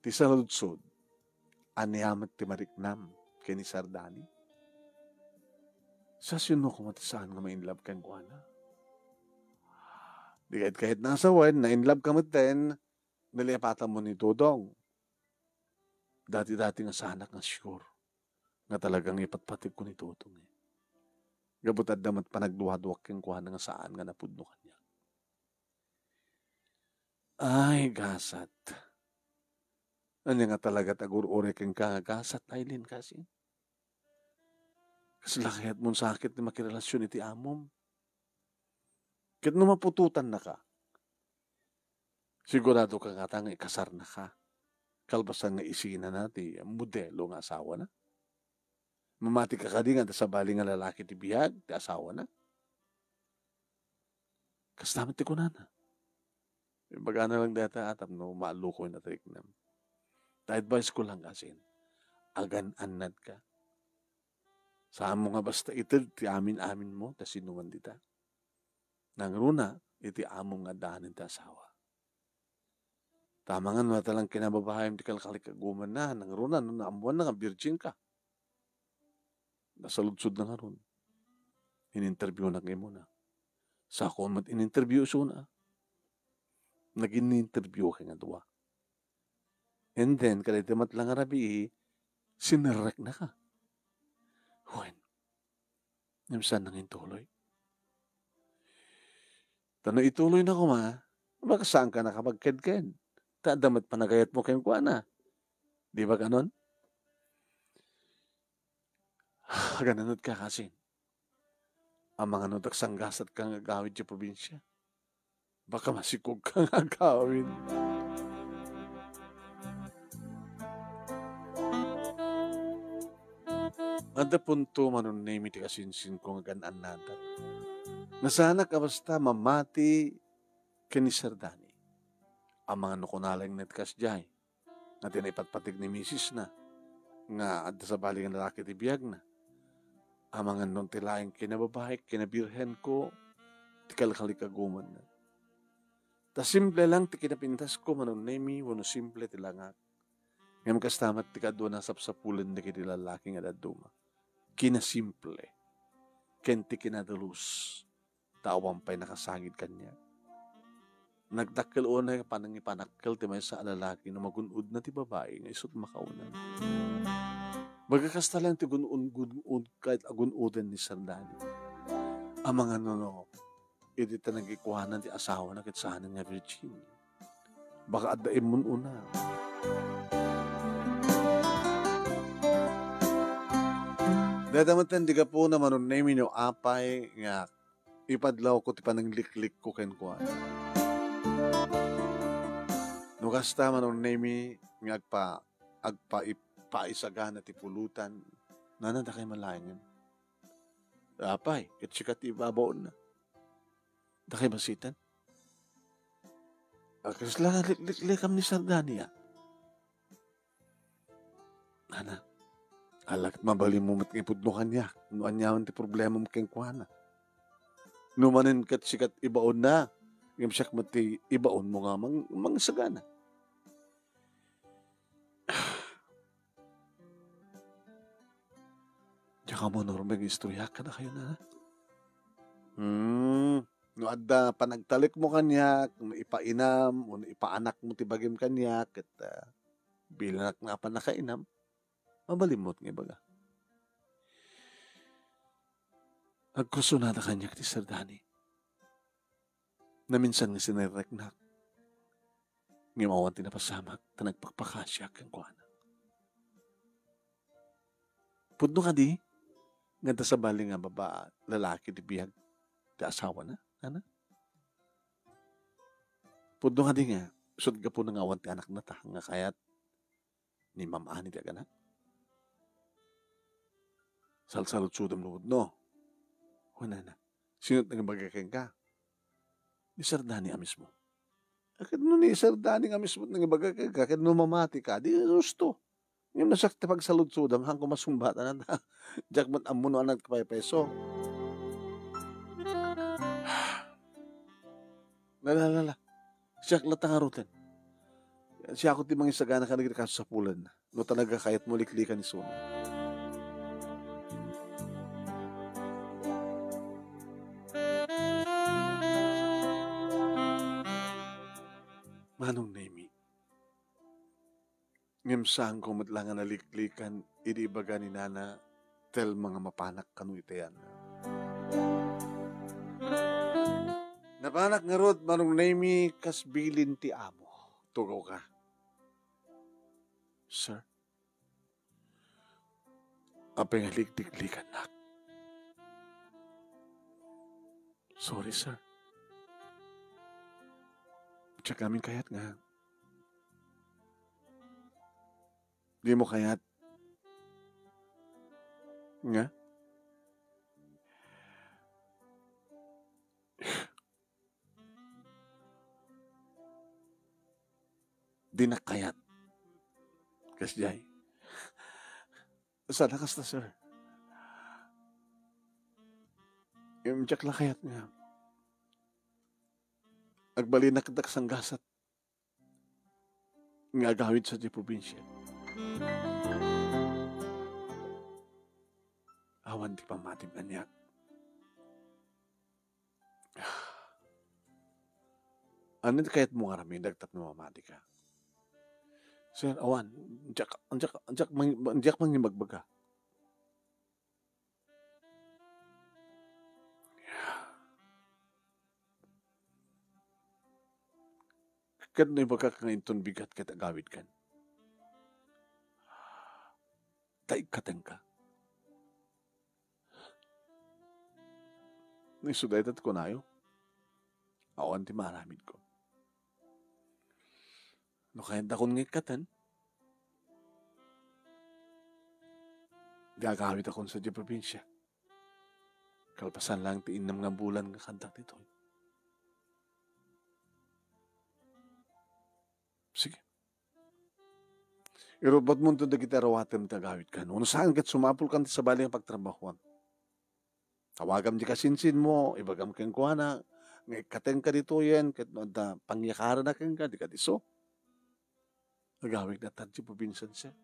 Ti saludsod, ania met ti mariknam ken ni Sir Danny? Sasino koma ti saan nga ma-inlove kenkuana? Di ket ket nasawen, na-inlove ka met ten, nalipatanmo ni Dodong. Dati-dati nga saanak nga sure nga talagang ipatpategko ni Dodong, eh. Gapu ta adda met panagduaduak kenkuana nga saan nga napudno kaniak. Ay, gasat. Ania nga talaga ti agur-uray kenka nga gasat, Aileen, kasin? Kasla kayatmon sakit ti makirelasyon iti amom? Ket no maputotannaka, sigurado ka ngata nga ikasarnaka, kalpasan nga isinana ti modelo nga asawana? Mamati ka kadi nga adda sabali nga lalaki ti biag ti asawana? Kasta met ti kunana. Ibagana lang dayta, a, tapno maallukoy na ti riknam. Ta advice ko lang, kasin, agan-annadka. Saanmo nga basta ited ti amin-aminmo, ta sinoman dita. Nangruna iti amom nga addaanen ti asawa. Ta amangan no adda lang kinababaim ti kalkalikagumanna, nangruna no naammoanna nga birgin ka. Nasaludsodna ngarud. In-interviewnak nga imuna. Sako met in-interview isuna. Nagin-interview kay nga dua. And then, kadayta met la nga rabii, sinerreknaka. Wen, ngem saan nga intuloy? Ta no ituloyna koma, baka saanka nakapagkedked. Ta adda met panagayatmo kenkuana. Di ba kanon? Agan-annadka, kasin. Amangan no agsanggasatka nga agawid ti probinsia. Baka masikogka nga agawid. Adda punto, Manong Nemi, ti kasinsinko nga agan-annadak. Nasaannak a basta mamati ken ni Sir Danny. Amangan no kunana laeng met kasdiay nga ti naipatpateg ni misisna nga adda sabali nga lalaki ti biagna. Amangan no ti laeng kinababaik, kinabirhenko, ti kalkalikagumanna. Ta simple lang ti kinapintasko, Manong Nemi, wenno simple ti langak. Ngem kasta met ti kaduana a sapsapulen dagiti lalaki nga dadduma. Kinasimple ken ti kinadalus, ta awan pay nakasangid kaniak. Nagdakkel unay a panangipanakkel ti maysa a lalaki no magun-odna ti babai nga isut' makauna. Baga kasta laeng ti gun-, gun-, gun-, ket agun-oden ni Sir Danny. Amangan no, no, idi ta nagikuanan ti asawana ket saanen nga virgin. Baka adda immun-una. Dayta met ti gapuna, Manong Nemi, no apay nga ipadlawko ti panangliklikko kenkuana. No kasta, Manong Nemi, nga agpa-, agpa-, paisagana ti pulutan, nana, dakay malaengen. Apay, ket sika ti ibabaonna. Dakay basiten. A, kasla nga likliklikam ni Sir Danny, a? Nana, ala ket mabalinmo met nga ipudno kaniak no aniaman ti problemam kenkuana. No manen ket sika ti ibaonna, ngem siak met ti ibaonmo nga mang-, mangsagana. Diak ammo no rumbeng nga istoryaak kadakayo, nana. Hmm, no adda panagtalekmo kaniak, no ipainam, wenno ipaanakmo ti bagim kaniak, ket, ah, bilanak nga apan nakainam, mabalinmo nga ibaga. Agkursunada kaniak ti Sir Danny. Naminsan nga sinareknak. Ngem awan ti napasamak ta nagpakpakasiak kenkuana. Pudno kadi nga adda sabali nga baba-, lalaki ti biag ti asawana, nana? Pudno kadi nga, isut' gapuna nga awan ti anakna ta nga kayat ni mam-ani ti aganak? Salsaludsodem no pudno. Kunana, sino ti nangibaga kenka? Ni Sir Danny a mismo. Ket no ni Sir Danny nga mismo ti nangibaga kenka, ket no mamatika, di husto. Ngem no siak ti pagsaludsodam, haanko masumbatan, ata diak met ammo no ania ti paypayso. La, la, la, la. Siak latta ngaruden. Siak ti mangisagana kadagiti kasapulanna. No talaga kayatmo liklikan isuna. Manong Nemi, ngem saanko met la nga naliklikan idi ibaga ni Nana Telma nga mapanak kano iti ayanna. Napanak ngarud, Manong Nemi, kas bilin ti amo. Tugawka. Sir? Apay nga likliklikannak? Sorry, sir. Diak amin kayat nga. Dimo kayat nga? Dinak kayat. Kasdiay. Sana kasta, sir. Ngem diak la kayat nga agbalinak dak sanggasat nga agawid sadiay probinsia. Awan ti pammatim kaniak. Ania ti kayatmo nga aramidek tapno mamatika? Sir, awan. Diak, diak, diak mang-, diak mangibagbaga. Ket no ibagak nga inton bigat ket agawidkan, ta ikkatenka. No isu dayta ti kunayo, awan ti maaramidko. No kayatdakon nga ikkaten, di agawidakon sadiay probinsia. Kalpasan lang ti innem nga bulan nga kaandak ditoy. Sige. Irupotmonto dagiti arawatem ti agawidkan. Wenno saan ket sumapulkan ti sabali nga pagtrabahuam. Tawagam ti kasinsinmo, ibagam kenkuana nga ikkatenka ditoyen ket no adda pangyakarenna kenka, dika disso. Agawidna ta diay probinsia, sir.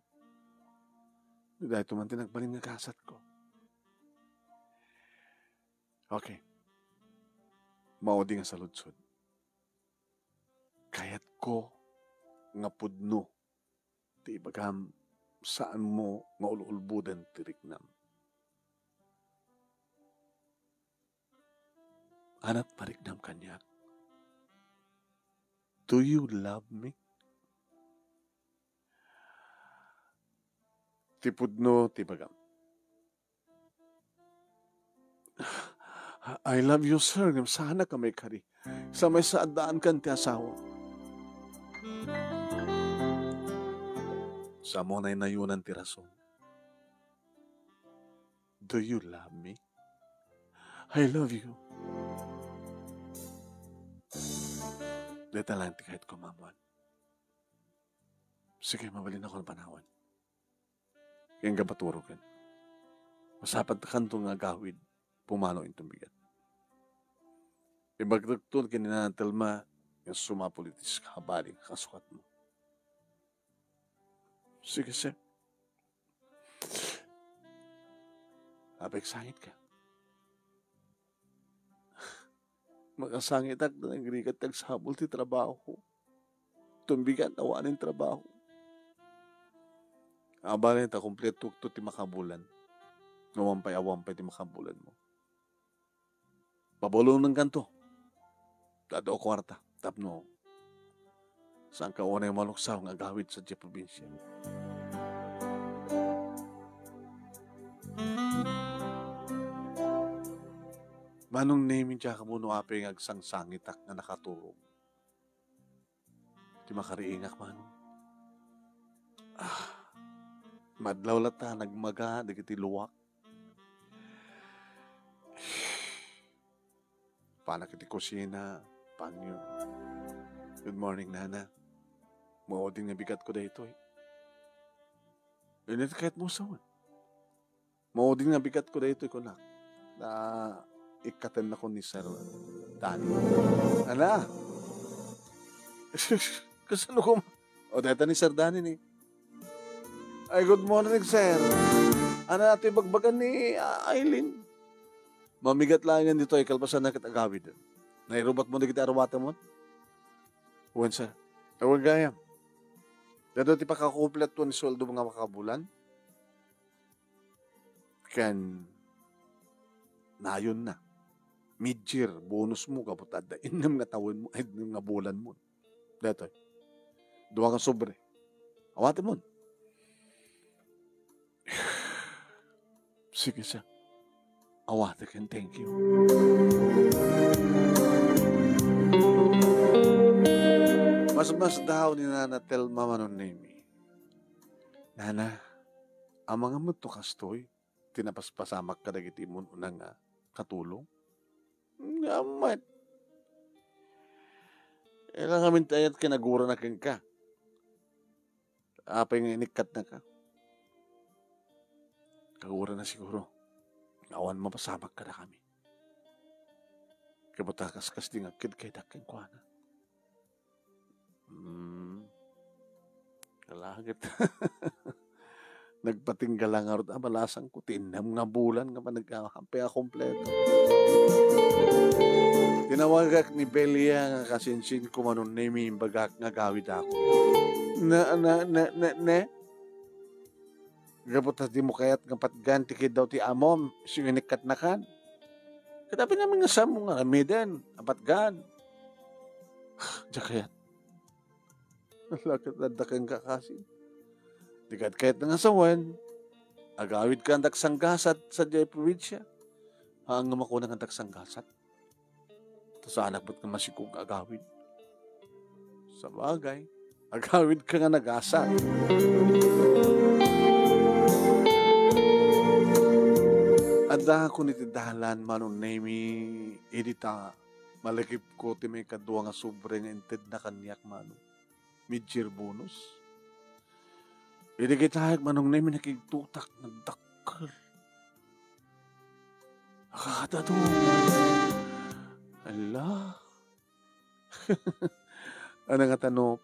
Daytoy man ti nagbalin nga gasatko. Okay. Maudi nga saludsod. Kayatko nga pudno ti ibagam, saanmo nga ul-ulboden ti riknam. Ania ti pariknam kaniak? Do you love me? Ti pudno ti ibagam. I love you, sir, ngem saanak a maikari. Sa maysa, addaankan ti asawa. Sa mo naynayonan ti rason. Do you love me? I love you. Dayta lang ti kayatko, Ma'am Juan. Sige, mabalinakon a panawen. Ken gapaturoken. Masapatkanto nga agawid pumano inton bigat. Ibagakto ken ni Nana Telma nga sumapul iti sabali nga kasukatmo. Sige, sir. Apay, agsangitka. Makasangitak ta nagrigat ti agsapul ti trabaho. Tumbigan, awanen trabaho. Abali ta kumpleto ti makabulan. Awan pay, awan pay ti makabulanmo. Pabulonenkanto. Adu a kuarta tapno saanka unay maluksaw nga agawid sadiay probinsia. Manong Nemi, diak ammo no apay nga agsangsangitak nga nakatulog. Ti makariingak, Manong. Ah, madlaw latta, nagmaga dagiti luak. Panak iti kusina, panyo. "Good morning, Nana. Maudin nga bigatko daytoy." "Init kayatmo sawen?" "Maudin nga bigatko daytoy," kunak. Ta ikkatennakon ni Sir Danny. "Ana?" "Kasano koma?" "O, dayta ni Sir Danny ni." "Ay, good morning, sir. Ana ti ibagbaga ni, ah, Eileen?" "Mamigat laengen ditoy, kalpasanna ket agawid. Nairubatmo dagiti aruatemon?" "Wen, sir." "Awan gayam. Daytoy ti pakakumpletuan ti sueldo nga makabulan?" "Ken nayonna, major bonusmo gapu ta adda innem nga tawenmo, innem nga bulanmo. Daytoy, dua nga sobre. Awatemon." "Sige, sir. Awatek ken thank you." Masmasdaw ni Nana Telma, Manong Nemi. "Nana, amangan met to kastoy ti napaspasamak kadagiti immun-una nga katulong?" "Ngem met, kailangan ngamin ti ayat ken agurana kenka. Apay nga inikkatnaka?" "Kagurana siguro nga awan mapasamak kadakami. Ket ta kaskasdi nga agkedkaydak kenkuana." Hmm. Kalaget. Nagpatingga la ngarud a balasangko ti innem nga bulan nga panag-, ah, ampe a kompleto. Tinawagak ni Belia nga kasinsinko, Manong Nemi, imbagak nga agawid ako. "Na, na, na, na, ne? Gapu ta dimo kayat nga patgan ti kiddaw ti amom, isu inikkatnakan. Ket apay ngamin nga saanmo nga aramiden a patgan?" "Diak kayat." "Ala, ket adda kenka kasin. Di kayat nga sawen, agawidka nga agsanggasat sadiay probinsia." "Haan nga makuna nga agsanggasat. Ta saanak met nga masikog nga agawid." "Sabagay, agawidka nga nagasat." Addaakon iti dalan, Manong Nemi, idi ta malagipko ti maikadua nga sobre nga intedna kaniak, Manong. Major bonus. Idi kitaek, Manong Nemi, nakigtutak, nagdakkel. Akakadado. Ala. Ano nga tano,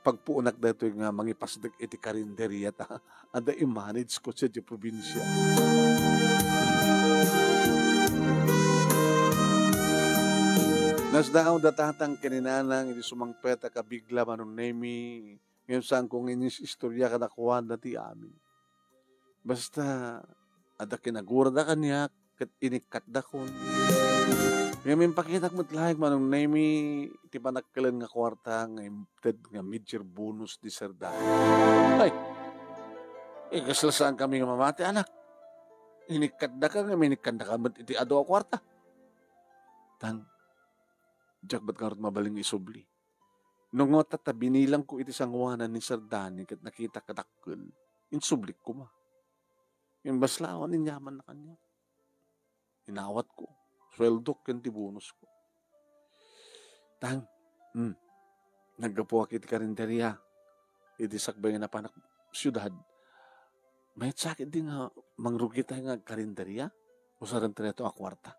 pagpuonak daytoy nga mangipasdek iti karinderia ta adda i-manage ko sadiay probinsia. Nasdaaw da tatang ken ni nanang iti sumangpet a kabigla, Manong Nemi, ngem saanko nga inis-istorya kadakuada ti amin. Basta, adda kinagurada kaniak, ket inikkatdakon. Ngem impakitak met laeng, Manong Nemi, ti panakkel nga kuarta nga inted nga major bonus ni Sir Danny. Ay! Eh, kasla saankami nga mamati, anak. Inikkatdaka ngem inikkatdaka met iti adu a kuarta. Tan, diak met ngarud mabalin nga isubli. No ngata ta binilangko iti sangoanan ni Sir Danny ket nakitak a dakkel, insublik koma. Ngem basla awan inyamanna kaniak. Inawatko, sueldok ken ti bonusko. Tan, hmm, naggapuak iti karinderia iti sakbay nga napanak siudad. Mayat sakit di nga mangrugitay nga agkarinderia? Usaren tayo a kuarta.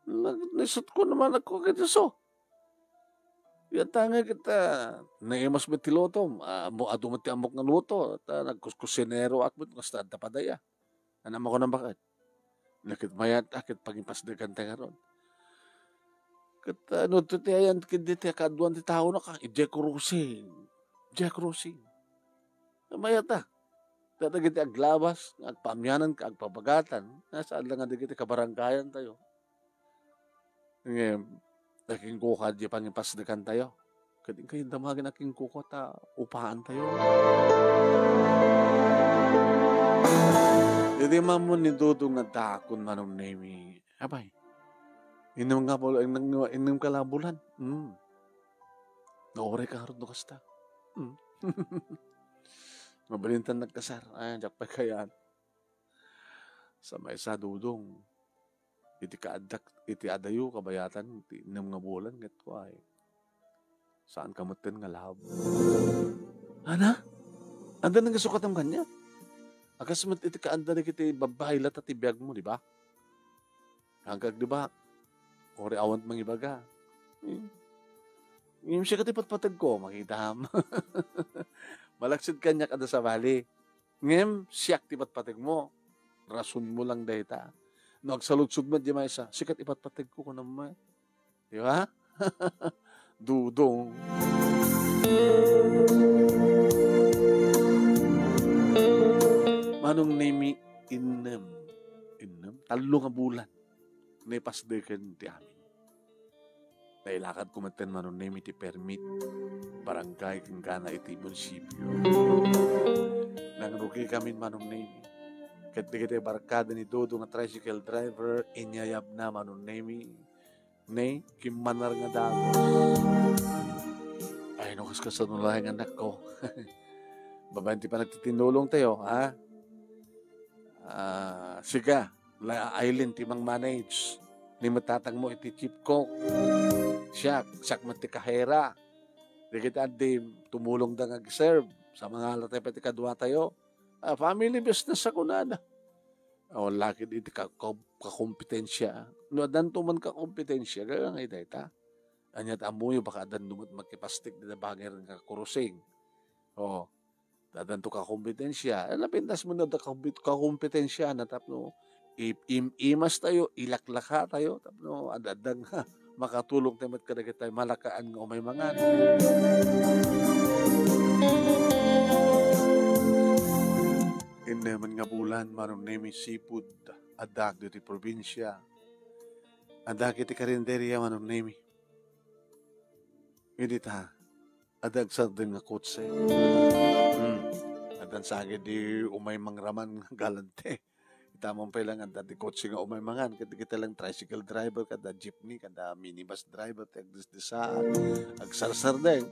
Nag-, naisutko naman ako kay Dios, oh. Yata nga kita, naimas met ti lutom. Ah, mo, adu met ti ammok nga luto. Ta nagkuskusinero ak met, kasta adda padaya. Ano mo ko nang bakit? Nakit mayat, akit pangipasdegan tayo karon. Ket, ah, no, ti ayan, kindi ti kaaduan ti tao na ka, ijay kurusing. Ijay kurusing. Mayat, ah. Dagiti aglabas nga agpaamianan ken agpabagatan, saan la nga dagiti kabaranggayan tayo. Ngem, akinkuko diay pangipasdekantayo. Ket inka damagen akinkuko ta upaantayo. Idi maammo ni Dodong nga dakon, Manong Nemi, apay, innem nga bul-, innem, innem ka la bulan. Hmm. Nauray ka ngarud no kasta. Hmm. Mabalintan nagkasar. Ay, diak pay kayat. Sa maysa, Dodong, iti kaaddak, iti adayo, kabayatan, ti innem nga bulan, ket kuay, saanka metten nga love. Ana? Adda nga sukatam kaniak? A kas met iti kaadda dagiti babbai latta ti biagmo, di ba? Agkagdebak. Uray awan mangibaga. Hmm. Ngem sika ti patpategko, makitam. Malaksid kaniak adda sabali. Ngem siak ti patpategmo. Rasonmo lang dayta. No agsaludsod met diay maysa, sika ti patpategko, kunam met. Di ba? Dodong. Manong Nemi, innem. Innem? Tallo nga bulan. Naipasdeken ti amin. Nailakadko metten, Manong Nemi, ti permit, barangay, kenkuana iti munisipio. Nangrugikamin, Manong Nemi. Ket dagiti barkada ni Dodong nga tricycle driver, inyayabna, Manong Nemi, ne kimmanar nga dagus. Ay, no, kas-, kasano laeng, anakko. Babaen ti panagtitinulongtayo, ha? Ah, sika, la Aileen ti mang-manage. Ni met tatangmo iti chief cook. Siak, siak met ti kahera. Dagiti addim, tumulongda nga ag-serve. Sa mangala tayo pay ti kaduatayo. Ah, family business a kunada. Awan la ket iti ka-, ka-, kakompetensia. No, addanto man kakompetensia, gaga nga dayta. Ania ti ammoyo, baka addanto met makipastik dita banger nga kurusing. O, addanto kakompetensia. Eh, napintas mo na da kakompe-, kakompetensia na tapno i-, im-, imas tayo, ilaklaka tayo, tapno ad-, adda nga makatulong tayo met kadagiti malakaan nga umay mangan. Inneman nga bulan, Manong Nemi, seafood, adda dagiti probinsia. Adda iti karinderia, Manong Nemi. Idi ta, adda agsardeng nga kotse. Hmm. Addan saged di umay mangraman nga galante. Itaman pay lang adda ti kotse nga umay mangan, ket dagiti lang tricycle driver, kada jeepney, kada minibus driver, ti agdisdisaan, agsarsardeng.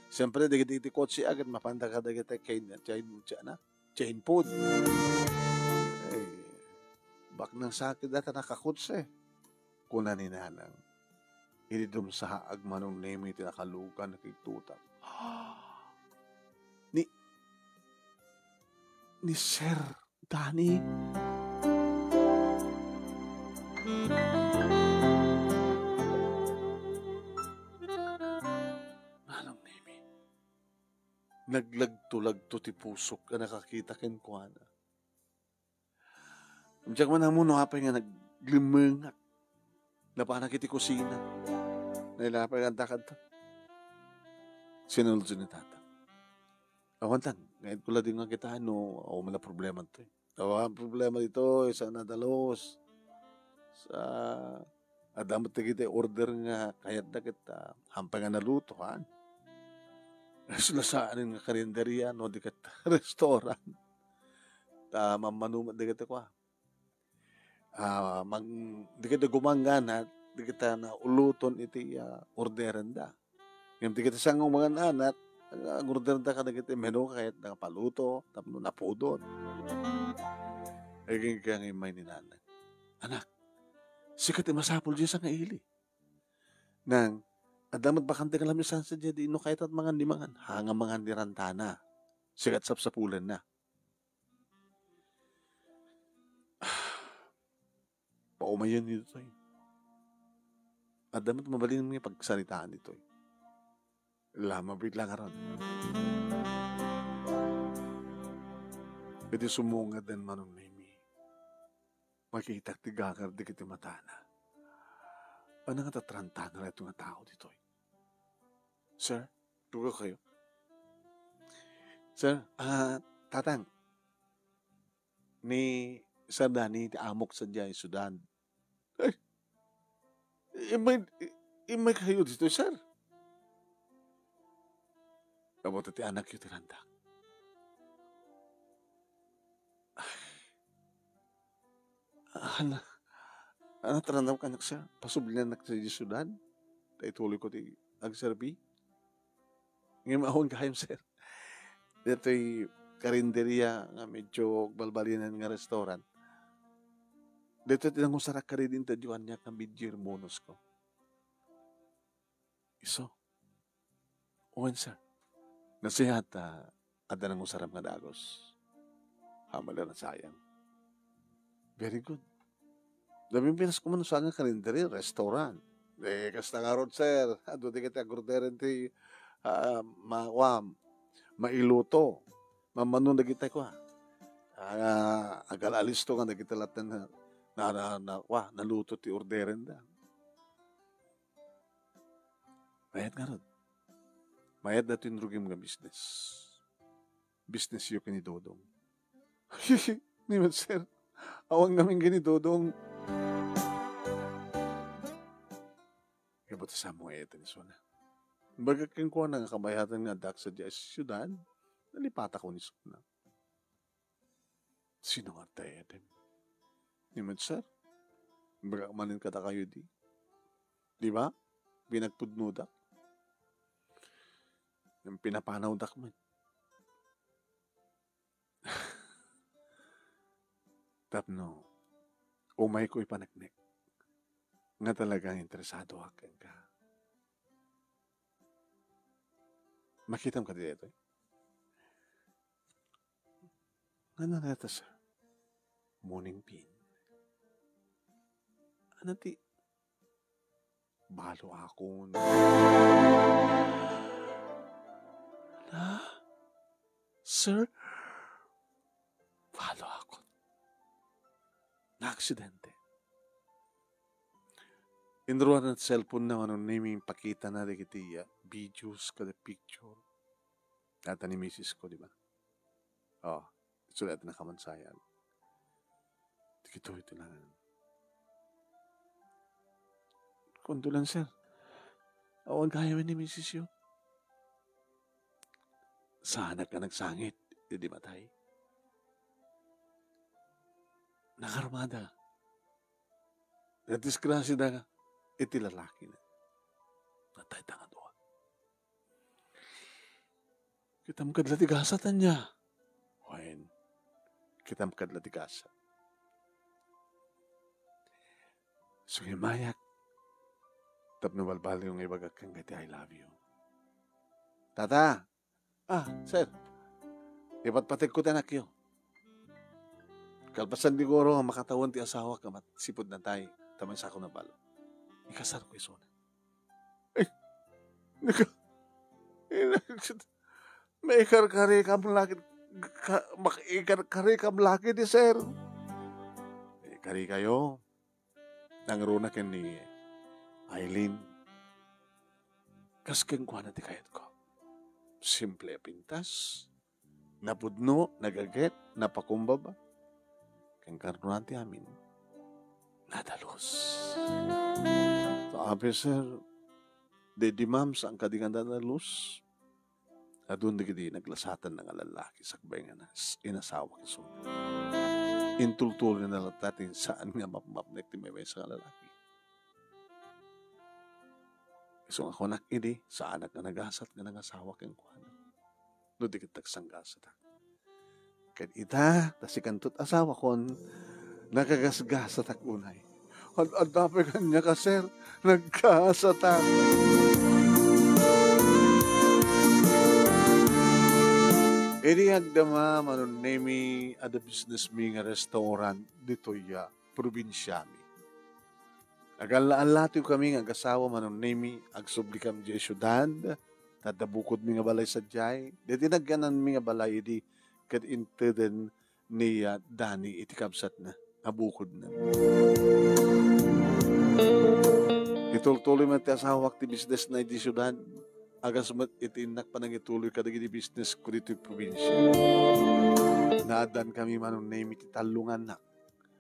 Siyempre, dagiti, dagiti kotse, agad mapanda kadagiti chain, chain, chain, na, chain food. Eh, baknang sakit data nakakotse. Kuna ni Nanang, idi dumsaag, Manong Nemi, ti nakalugan, nakigtutak. Ni, ni Sir Danny. Manong Nemi, naglagto-lagto ti pusok a nakakita kenkuana. Diak man ammo no apay nga naglemmengak. Napanak iti kusina. Nailapay nga adda kadta. Sinulod ni Tata. Awan tan, ngayon ko la di nga kita, no, awan man a problema to, eh. Awan problema dito, isa na dalos. Sa, adda met dagiti order nga kayatda ket, ah, hampay nga naluto, han? Saan nga karinderia, no, di ket restaurant. Ta, mammano met dagiti kua. Ah, mang-, dagiti gumangganat, dagiti nauluton iti, ah, orderenda. Ngem dagiti sango mangan-anat, ag-orderda kadagiti menu kayatda nga paluto tapno napudot. Agingga nga immay ni Nanang, "Anak, sika ti masapul diay sangaili. Nang, adda met bakante nga lamisan sadiay, di no kayat mangan, di mangan. Haan nga mangan ni Rantana. Sika ti sapsapulenna." Paumayen ditoy. Adda met mabalin nga pagsaritaan ditoy. La, mabiit la ngarud. Iti sumungad, Manong Nemi, makitak ti gagar dagiti matana. Ania nga tatrantana daytoy nga tao ditoy? Sir, tugaw kayo. Sir, ah, Tatang, ni Sir Danny ti amok sadiay sudan. Ay, Immay, i-, immay kayo ditoy, sir. Amo ti anakyo ti randak. Ay. Ania, ania ti randam kaniak, sir? Pasublinak ti siudad. Ta ituloyko ti agserbi. Ngem awan gayam, sir. Ditoy karinderia nga medyo balbalinan nga restaurant. Ditoy ti nangusarak kadi ti intedyo kaniak nga mid-year bonus ko. Isu. Wen, sir. Nasayaat ta adda nangusaram nga dagus. Amangan a sayang. Very good. Napimpinas ko man sa nga karinderia, restaurant. Eh, kasta ngarud, sir. Adu dagiti agorderen ti, ah, ma-, kuam, mailuto. Mamano dagiti kua. Ah, agal-alisto nga dagiti latta na, na, na, na, kua, naluto ti orderenda. Mayat ngarud. Mayat datoy inrugim nga business. Business yo ken ni Dodong. Ni man, sir. Awan ngamin ken ni Dodong. Kabatasan mo, eh, iti ni Sona. Imbagak kenkuana nga kamayatan nga addak sadiay siudad, nalipatak ni Sona. Sino nga tay Eden? Ni met, sir. Imbagak manen kadakayo di. Di ba? Pinagpudnodak. Ngem pinapanawdak met. Tapno, umayko ipaneknek. Nga talagang interesado ak kenka. Makitam kadi daytoy? Ngana dayta, sir? Moning pin. Ania ti balo akon? Ania? Sir? Balo akon. Naaksidente. Inruarna ti cellphone-na, Manong Nemy, impakitana dagiti, ah, videos kada picture. Dayta ni misis ko, di ba? Oh, isulat na kaman sayan. Dagitoy ti nangan. Kundo lang, sir. Awan gayam ni misis yo. Saanak nga nagsangit idi matay. Nakarmada. Nadisgrasiada nga iti lalakina. Natayda nga dua. Kitam kadla ti gasat, ania? Wen, kitam kadla ti gasat. Sumimayak. Tapno balbaliw nga ibagak kenka ti I love you. Tata! Ah, sir. Ipatpategko ti anakyo. Kalpasan siguro nga makatawen ti asawak nga mat-, sipud natay, ta maysako nga balo. Ikasarko isuna. Ay, naka-, maikarkarikam la ket, ka-, maikarkarikam la ket, sir. Ikarikayo. Nangruna ken ni Eileen. Kas kenkuana ti kayatko. Simple a pintas. Napudno, nagaget, napakumbaba. Ken karnoan ti amin, nadalus. So, abi, sir, dedi, ma'am, saan kadi nga nadalus? Adun dagiti naglasatan nga lallaki sakbay nga nas-, inasawak isu. Intultuloyna latta ti saan nga mapmapnek ti maymaysa nga lalaki. Isu nga kunak idi, saanak nga nagasat nga nangasawa kenkuana. No di ket nagsanggasatak. Ket ita, ta sikanto ti asawakon, nakagasgasatak unay. Ad-adda pay kaniak a, sir, naggasatak. Idi agdama, Manong Nemy, adda business mi nga restaurant ditoy a probinsiami. Agalla-allatiw kami nga agasawa, Manong Nemy, agsubli kami idiay siudad, ta adda bukodmi nga balay sadiay. Daydi naggananmi nga balay idi ket inteden ni, ah, Danny iti kabsatna nga bukodna. Itultuloy met ti asawak ti businessna idiay siudad. Agas met iti innak panangituloy kadagiti business ko ditoy probinsia. Naaddan kami, Manong Nemy, ti tallo nga annak.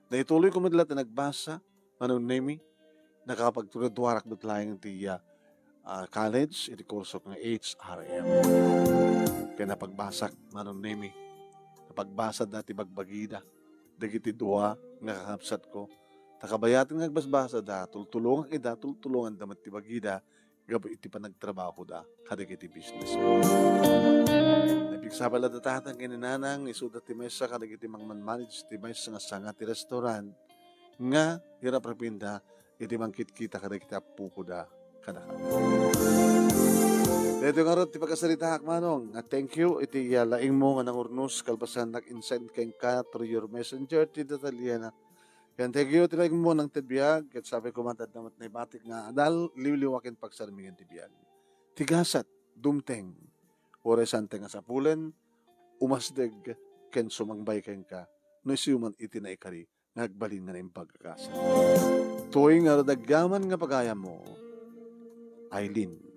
Naituloy ko met la ti nagbasa, Manong Nemy, nakapagturaduarak met laeng iti, ah, ah, college iti kurso nga H R M. Ken napagbasak, Manong Nemi. Napagbasada ti bagbagida dagiti dua nga kakabsatko. Ta kabayaten nga agbasbasada, tultulongak ida, tultulonganda met ti bagida gapu iti panagtrabahoda kadagiti business. Napigsapal a datatan ken ni Nanang, isuda ti maysa kadagiti mangmanmanage ti maysa nga sanga ti restaurant nga iraprapinda iti mangkitkita kadagiti appokoda kadakami. Daytoy ngarud ti pakasaritaak, Manong, nga thank you iti, ah, laingmo nga nangurnos kalpasan nag-insend kenka through your messenger ti detalyenak. Ken thank you ti laingmo nangted biag, ket sapay koma ta adda met naibatik nga adal, liwliwa ken pagsarmingan ti biag. Ti gasat, dumteng, uray saanten nga sapulen, umasdeg, ken sumangbay kenka, no isiyo man iti naikari nga agbalin nga naimbag a gasat. Toy ngarud agyaman nga pagayammo, Aileen.